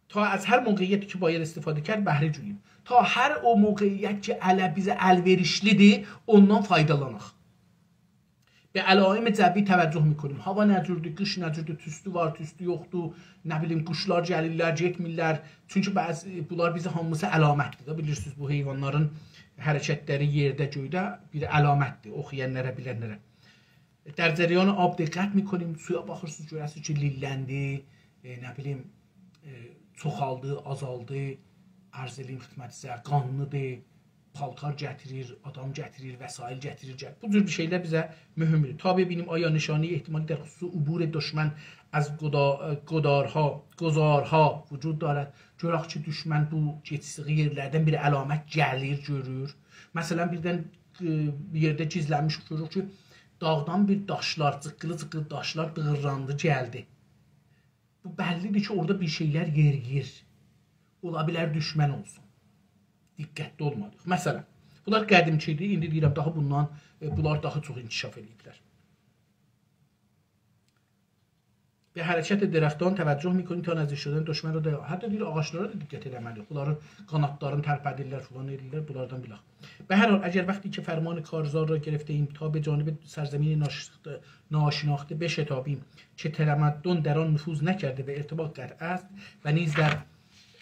تا از هر موقعیتی که باید استفاده کرد بهره جوییم. تا هر او موقعیت کی، اله، بیزه الوئریشلی‌دیر، اوندان فایدالاناق. به علائم جوی توجه می‌کنیم. هاوا نه جوردور، قیش نه جوردور، توستو وار، توستو یوخدور، نه بیلیم، قوشلار گلیرلر، گئتمیرلر. چونکی بعضی، بونلار بیزه هامیسی علامتدیر ده. بیلیرسینیز، بو حیوانلارین حرکتلری یئرده، گؤیده بیر علامتدیر اوخویانلارا، بیلنلره. در جریان آب دقت می‌کنیم. سویا باخیرسینیز، گؤره‌سینیز کی، لیللندی، ائ، نه بیلیم، ائ، چوخالدی، آزالدی، عرض ائله‌ییم خدمتینیزه، قانلی‌دیر. پالتار گتیریر، آدام گتیریر، وسایل گتیریر، گت-، بو جور بیر شئیلر بیزه مهمدور. تا ببینیم آیا نشانهٔ احتمالی در خصوص عبور دشمن از گدا-، گدارها، گذارها وجود دارد. گؤرک کی، دوشمن بو گئچدیگی یئرلردن بیر علامت گلیر، گؤرور. مثلا، بیردن، ائ، بیر یئرده گیزلنمیش، گؤروروک کی، داغدان بیر داشلار، جیققیلی-جیققیلی داشلار دیغیرلاندی، گلدی. بو بللی‌دیر کی، اورادا بیر شئیلر یئرییر. اولا بیلر دوشمن اولسون. دقتلی اولمالی‌ییق. مثلا، بونلار قدیمکی ایدی، ایندی دئییرم، داها بوندان، ائ، بونلار داها چوخ انکشاف ائله‌ییبلر. «به حرکت درختان توجه می‌کنیم تا نزدیک شدن دشمن را در-»، حتی دئییر، آغاجلارا دا دقت ائله‌مه‌لی‌ییک. بونلارین قانادلارینی ترپدیرلر، فلان ائله‌ییرلر، بونلاردان بیلک. «به هر حال، اگر وقتی که فرمان کارزار را گرفته‌ایم تا به جانب سرزمین ناشناخته، ناشناخته بشتابیم که تمدن در آن نفوذ نکرده و ارتباط قطع است و نیز در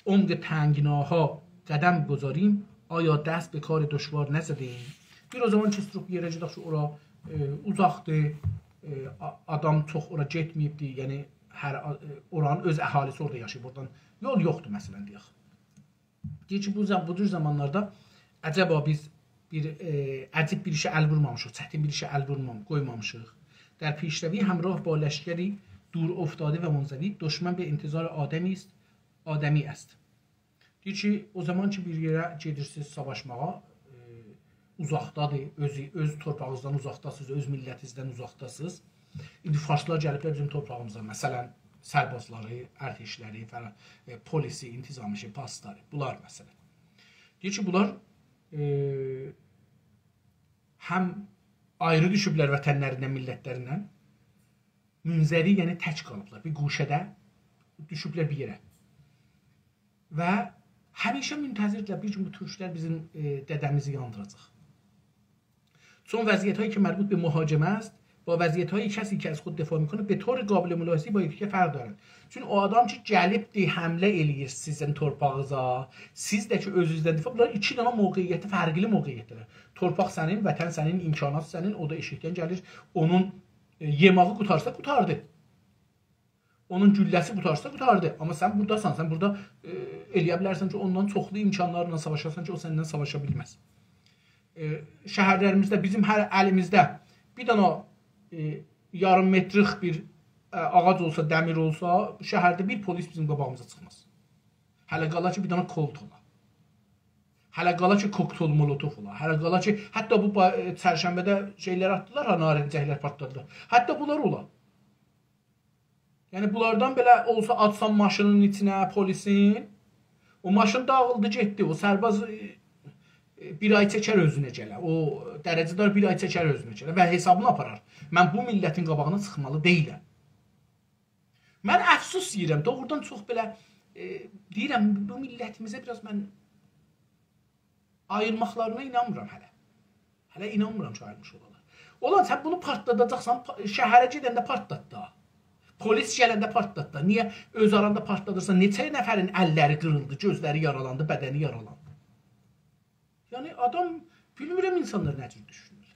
عمق تنگناها قدم گذاریم، آیا دست به کار دشوار نزده‌ایم؟» دئییر، او زامان کی، ایستیروخ بیر یئره گئدک کی، اورا، ائ، اوزاقدیر، ائ، آ-، آدام چوخ اورا گئتمه‌ییبدیر، یعنی هر آ-، ائ، اورانین اؤز اهالیسی اورادا یاشاییب، اورادان یول یوخدور، مثلا، دئیک. دئییر کی، بو زام-، بو جور زامانلاردا عجبا بیز بیر، ائ، عجیب بیر ایشه ال وورمامیشیق، چتین بیر ایشه ال وورمام-، قویمامیشیق. «در پیشروی همراه با لشکری دور افتاده و منزوی، دشمن به انتظار آدمی است، آدمی است.» دئییر کی، او زامان کی، بیر یئره گئدیرسینیز ساواشماغا، ائ، اوزاقدادیر، اؤز، اؤز تورپاغینیزدان اوزاقداسینیز، اؤز میللتینیزدن اوزاقداسینیز. ایندی فارسلار گلیبلر بیزیم تورپاغیمیزا، مثلا، سربازلاری، ارتشلری، فلان، ائ، پلیسی، انتظامی شئی، پاسداری، بونلار، مثلا. دئییر کی، بونلار، ائ، هم آیری دوشوبلر وطنلریندن، میللتلریندن، منزوی، یعنی تک قالیبلار، بیر گوشه‌ده دوشوبلر بیر یئره. و همیشه منتظردیرلر، بیر گون بو تورکلر بیزیم، ائ، دده‌میزی یاندیراجاق. «چون وضعیت‌هایی که مربوط به مهاجم است، با وضعیت‌های کسی که از خود دفاع می‌کنه، به طور قابل ملاحظه‌ای با یکدیگر فرق دارند.» چون او آدام کی، گلیبدیر، حمله ائله‌ییر سیزین تورپاغینیزا، سیز ده کی، اؤزونوزدن دفاع، بونلار ایکی دنه موقعیتده، فرقلی موقعیتده‌لر. تورپاق سنین، وطن سنین، امکانات سنین، او دا ائشیکدن گلیر، اونون، ائ، یئماغی قوتارسا، قوتاردی. اونون گولله‌سی قوتارسا، قوتاردی. آمما سن بوراداسان، سن بورادا، ائ، ائله‌یه بیلرسن کی، اوندان چوخلو امکانلارلا ساواشاسان کی، او سندن ساواشا بیلمز. ائ، شهرلریمیزده بیزیم هر الیمیزده بیر دنه، ائ، یاریم مترلیک بیر، ائ، آغاج اولسا، دمیر اولسا، شهرده بیر پلیس بیزیم قاباغیمیزا چیخماز. هله قالا کی، بیر دنه کلت اولا. هله قالا کی، کوکتل مولوتوف اولا. هله قالا کی، حتی بو با-، ائ، چرشنبه‌ده شئیلر آتدیلار ها، نارنجکلر پارتلادیلار. حتی بونلار اولا. یعنی، بونلاردان بئله اولسا، آتسان ماشینین ایچینه پلیسین، او ماشین داغیلدی، گئتدی. او سرباز، ائ، ائ، بیر آی چکر اؤزونه گله. او درجه‌دار بیر آی چکر اؤزونه گله و حسابینی آپارار. من بو میللتین قاباغینا چیخمالی دئییلم. من افسوس یئییرم. دوغرودان چوخ بئله، ائ، دئییرم، بو میللتیمیزه بیر آز من آییلماقلارینا اینانمیرام هله. هله اینانمیرام کی، آییلمیش اولالار. اولان، سن بونو پارتلاداجاقسان، پا-، شهره گئدنده پارتلات دا. پلیس گلنده پارتلات دا. نییه اؤز آراندا پارتلادیرسان؟ نئچه نفرین اللری قیریلدی، گؤزلری یارالاندی، بدنی یارالاندی. یعنی، آدام، بیلمیرم اینسانلار نه جور دوشونورلر.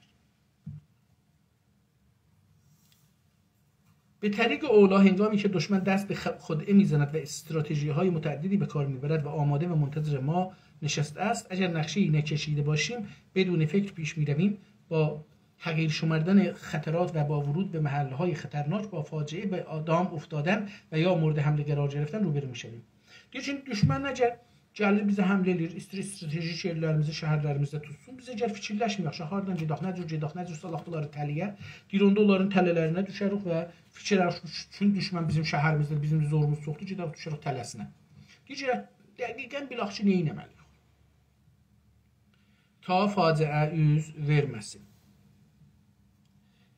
«به طریق اولی، هنگامی که دشمن دست به خ-، خدعه می‌زند و استراتژی‌های متعددی به کار می‌برد و آماده و منتظر ما نشسته است، اگر نقشه‌ای نکشیده باشیم، بدون فکر پیش می‌رویم، با حقیر شمردن خطرات و با ورود به محل‌های خطرناک، با فاجعه به دام افتادن و یا مورد حمله قرار گرفتن روبرو می‌شویم.» دئییر کی، دوشمن اگر گلیر بیزه حمله ائله‌ییر، ایسته‌ییر استراتژیک یئرلریمیزی، شهرلریمیزده توتسون، بیز اگر فیکیرلشمه‌یک کی، هاردان گئدک، نه جور گئدک، نه جور سالاق بونلاری تله‌یه، دئییر، اوندا اونلارین تله‌لرینه دوشریک و فیکیر ائله‌ییریک، چون دوشمن بیزیم شهریمیزده، بیزیم زورموز چوخدور، گئدک دوشریک تله‌سینه. دئییر کی، دقیقا بیلک کی، نه ائتمه‌لی‌ییک تا فاجعه اوز وئرمه‌سین.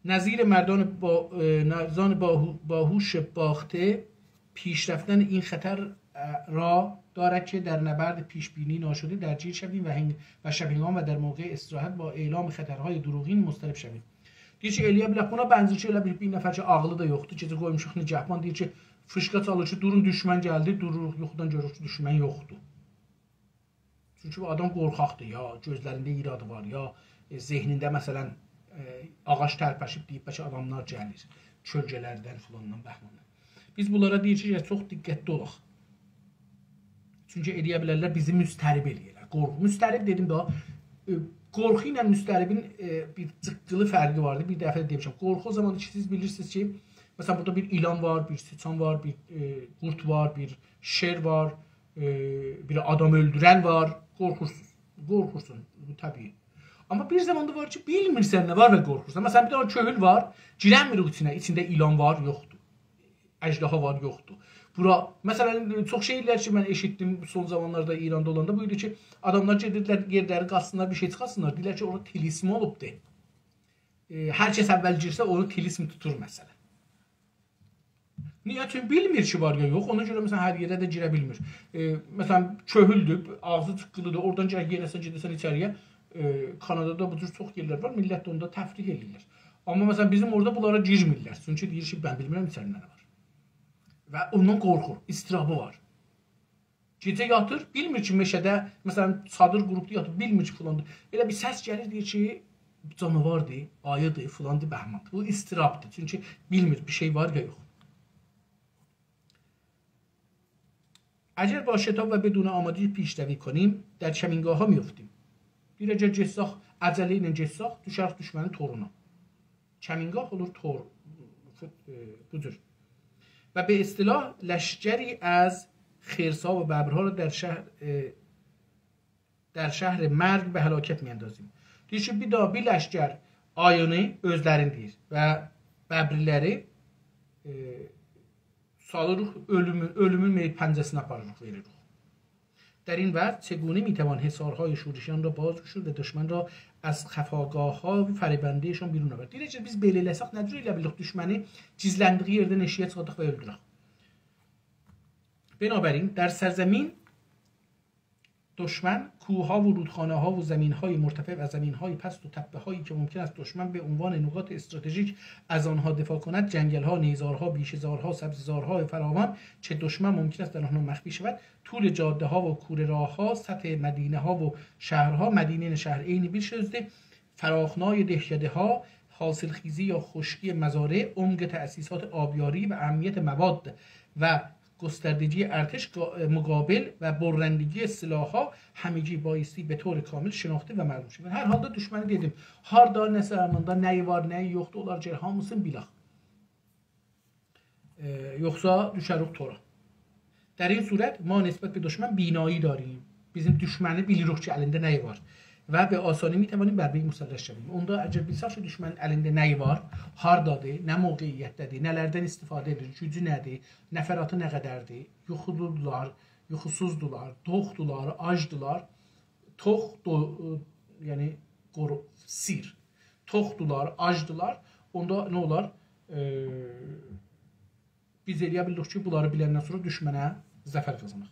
نظیر مردان با-، اه، مردان باهو-، باهوش باخته، پیش رفتن این خطر، اه، را دارد که در نبرد پیش‌بینی ناشده درگیر شویم و هنگ-، و شب هنگام و در موقع استراحت با اعلام خطرهای دروغین مضطرب شویم. دئییر کی، ائله‌یه بیلک، بونا بنزیر کی، ائله بیر، بیر نفر کی، عاغلی دا یوخدور، گئجه قویموشوق نگهبان، دئییر کی، فیشقا چالیر کی، دورون، دوشمن گلدی، دوروروق، یوخودان گؤروروک کی، دوشمن یوخدور. چونکی بو آدام قورخاقدیر، یا گؤزلرینده ایرادی وار، یا، ائ، ذهنینده، مثلا، ائ، آغاج ترپشیب، دئییب، بلکه آداملار گلیر، کؤلگه‌لردن، فلاندان، بهماندان. بیز بونلارا دئییریک کی، چوخ دقتلی اولاق. چونکی ائله‌یه بیلرلر بیزی مضطرب ائله‌یه‌لر. قورخو، مضطرب دئدیم ده، ائ، قورخو ایله مضطربین، ائ، بیر جیققیلی فرقی واردیر. بیر دفعه ده دئمیشم. قورخو او زاماندیر کی، سیز بیلیرسینیز کی، مثلا، بورادا بیر ایلان وار، بیر سیچان وار، بیر، ائ، قورد وار، بیر شیر وار، ائ، بیر آدام اؤلدورن وار. قورخورسوز. قورخورسون. بو طبیعی. آمما بیر زامان دا وار کی، بیلمیرسن نه وار و قورخورسان. مثلا، بیر دنه کؤهول وار، گیرنمیر او ایچینه، ایچینده ایلان وار، یوخدور. اژدها وار، یوخدور. بورا، مثلا، چوخ شئیلر کی، من ائشیتدیم سون زامانلاردا ایراندا اولاندا، بو ایدی کی، آداملار گئدیردیلر، یئرلری قازسینلار، بیر شئی چیخارتسینلار. دئییرلر کی، اورا طلسم اولوبدور. ائ، هر کس اول گیرسه، اونو طلسم توتور، مثلا. نییه؟ چونکی بیلمیر کی، وار یا یوخ. اونا گؤره، مثلا، هر یئره ده گیره بیلمیر. ائ، مثلا، کؤهولدور، آغزی جیققیلیدیر، اورادان گرک یئنه‌سن، گئده‌سن ایچری‌یه. ائ، کانادادا بو جور چوخ یئرلر وار، میللت ده اوندا تفریح ائله‌ییرلر. آمما، مثلا، بیزیم اورادا بونلارا گیرمیرلر. چونکی دئییر کی، من بیلمیرم ایچریده نه وار. و اوندان قورخور، اضطرابی وار. گئجه یاتیر، بیلمیر کی، مئشه‌ده، مثلا، چادیر قوروبدو، یاتیر، بیلمیر کی، فلاندیر. ائله بیر سس گلیر، دئییر کی، جاناواردیر، آییدیر، فلاندیر، بهماندیر. بو اضطرابدیر، چونکی بیلمیر، بیر شئی وار یا یوخ. اگر با شتاب و بدون آمادگی پیشروی کنیم، در کمینگاه‌ها می‌افتیم. دئییر، اگر گئتسک، عجله ایله گئتسک، دوشریک دوشمنین تورونا. کمینگاه اولور تور، ائ، بو جور. و به اصطلاح لشکری از خرس‌ها و ببرها را در شهر، ائ، در شهر مرگ به هلاکت می‌اندازیم. دئییر کی، بیر داها بیر لشکر آیینی، اؤزلرینی دئییر، و ببرلری، ائ، سالیریق اؤلومون، اؤلومون مئییب پنجه‌سینه آپاریریق، وئریریک. در این وضع چگونه می‌توان حصارهای شورشیان را باز گشود و دشمن را از خفاگاه‌های فریبنده‌شان بیرون آورد؟ دئییر کی، بیز بئله ائله‌سک، نه جور ائلیه بیلیریک دوشمنی گیزلندیگی یئردن ائشیگه چیخارداق و اؤلدورک؟ بنابراین، در سرزمین دشمن، کوه‌ها و رودخانه‌ها و زمین‌های مرتفع و زمین‌های پست و تپه‌هایی که ممکن است دشمن به عنوان نقاط استراتژیک از آنها دفاع کند، جنگل‌ها، نیزارها، بیشه‌زارها، سبزه‌زارهای فراوان که دشمن ممکن است در آنها مخفی شود، طول جاده‌ها و کوره‌راه‌ها، سطح مدینه‌ها و شهرها، مدینه شهر عین بیر سؤزدور، فراخنای دهکده‌ها، حاصلخیزی یا خشکی مزارع، عمق تأسیسات آبیاری و اهمیت مواد و گستردگی ارتش قا-، مقابل و برندگی سلاح‌ها، همگی بایستی به طور کامل شناخته و معلوم شود. هر حالدا دوشمنی دئدیم، هاردا، نه زاماندا، نه‌یی وار، نه‌یی یوخدور، اونلاری گرک هامیسینی بیلک. ائ، یوخسا دوشریک تورا. در این صورت ما نسبت به دشمن بینایی داریم. بیزیم دوشمنی بیلیریک کی، الینده نه‌یی وار. و به آسانی می‌توانیم بر وی مسلط شویم. اوندا اگر بیلسک کی، دوشمنین الینده نه‌یی وار، هاردادیر، نه موقعیتده‌دیر، نه‌لردن استفاده ائدیر، گوجو نه‌دیر، نفراتی نه قدردیر، یوخولودولار، یوخوسوزدولار، توخدولار، آجدیلار، توخ، دو-، یعنی، قورو-، سیر. توخدولار، آجدیلار، اوندا نه اولار؟ ائ، بیز ائلیه بیلیریک کی، بونلاری بیلندن سونرا دوشمنه ظفر قازاناق.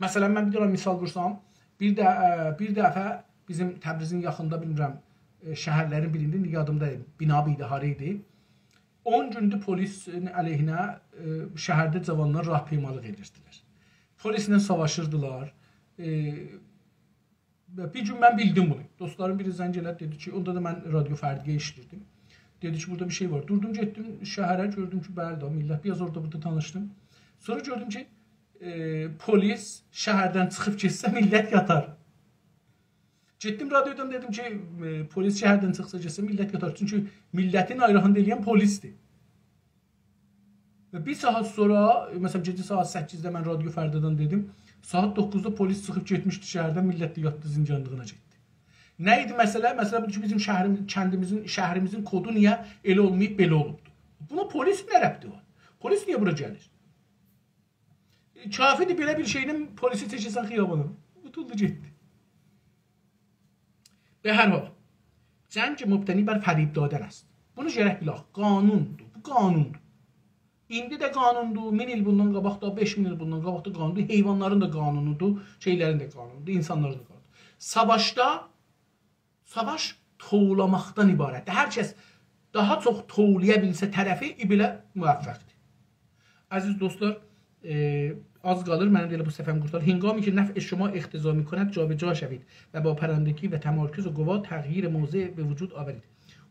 مثلا، من بیر دنه مثال وورسام، بیر ده، ائ، بیر دفعه بیزیم تبریزین یاخیندا، بیلمیرم، ائ، شهرلرین بیرینده، ایندی یادیمدا دئییل، بنابی ایدی، هارا ایدی. اون گوندور پلیسین علیهینه، ائ، شهرده جاوانلار راهپیمالیق ائدیردیلر. پلیسله ساواشیردیلار. ائ، و بیر گون من بیلدیم بونو. دوستلارین بیری زنگ ائله‌دی، دئدی کی، اوندا دا من رادیو فردایا ایشله‌ییردیم. دئدی کی، بورادا بیر شئی وار. دوردوم، گئتدیم شهره، گؤردوم کی، بلی ده، میللت، بیر آز اورادا بورادا دانیشدیم. سونرا گؤردوم کی، ائ، پلیس شهردن چیخیب گئتسه، میللت یاتار. گئتدیم رادیودان دئدیم کی، ائ، پلیس شهردن چیخسا گئتسه، میللت یاتار. چونکی میللتین آیراغینی ائله‌ین پلیسدیر. و بیر ساعات سونرا، مثلا، گئجه ساعات سککیزده من رادیو فردادان دئدیم، ساعات دوققوزدا پلیس چیخیب گئتمیشدی شهردن، میللت ده یاتدی، زندگانلیغینا گئتدی. نه ایدی مسئله؟ مسئله بودور کی، بیزیم شهریم-، کندیمیزین، شهریمیزین کدو نییه ائله اولماییب، بئله اولوبدور؟ بونا پلیسین نه ربطی وار؟ پلیس نییه بورا گلیر؟ ائ، کافیدیر بئله بیر شئیله پلیسی چکه‌سن خیابانا. قوتولدو گئتدی. به هر حال، جنگ مبتنی بر فریب دادن است. بونو گرک بیلک، قانوندور. بو قانوندور. ایندی ده قانوندور، مین ایل بوندان قاباق دا، بئش مین ایل بوندان قاباق دا قانوندور. حیوانلارین دا قانونودور، شئیلرین ده قانونودور، اینسانلارین دا قانونودور. ساواشدا، ساواش توولاماقدان عبارتدیر. هر کس داها چوخ توولایا بیلسه طرفی، او بئله موفقدیر. عزیز دوستلار، ائ، آز قالیر، منیم ده ائله بو صفحه‌م قورتاریر. هنگامی که نفع شما اقتضا می‌کند جابجا شوید و با پراکندگی و تمرکز و قوا تغییر موضع به وجود آورید.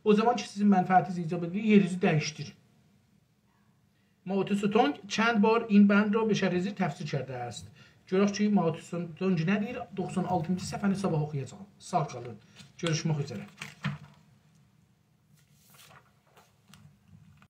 او زامان کی، سیزین منفعتینیز ایجاب ائدیر، یئرینیزی دییشدیرین. مائو تسه تونگ چند بار این بند را به شرح زیر تفسیر کرده است. گؤرک کی، مائو تسه تونگ نه دئییر، دوخسان آلتینجی صفحه‌نی صاباح اوخویاجاغام. ساغ قالین. گؤروشمک اوزره.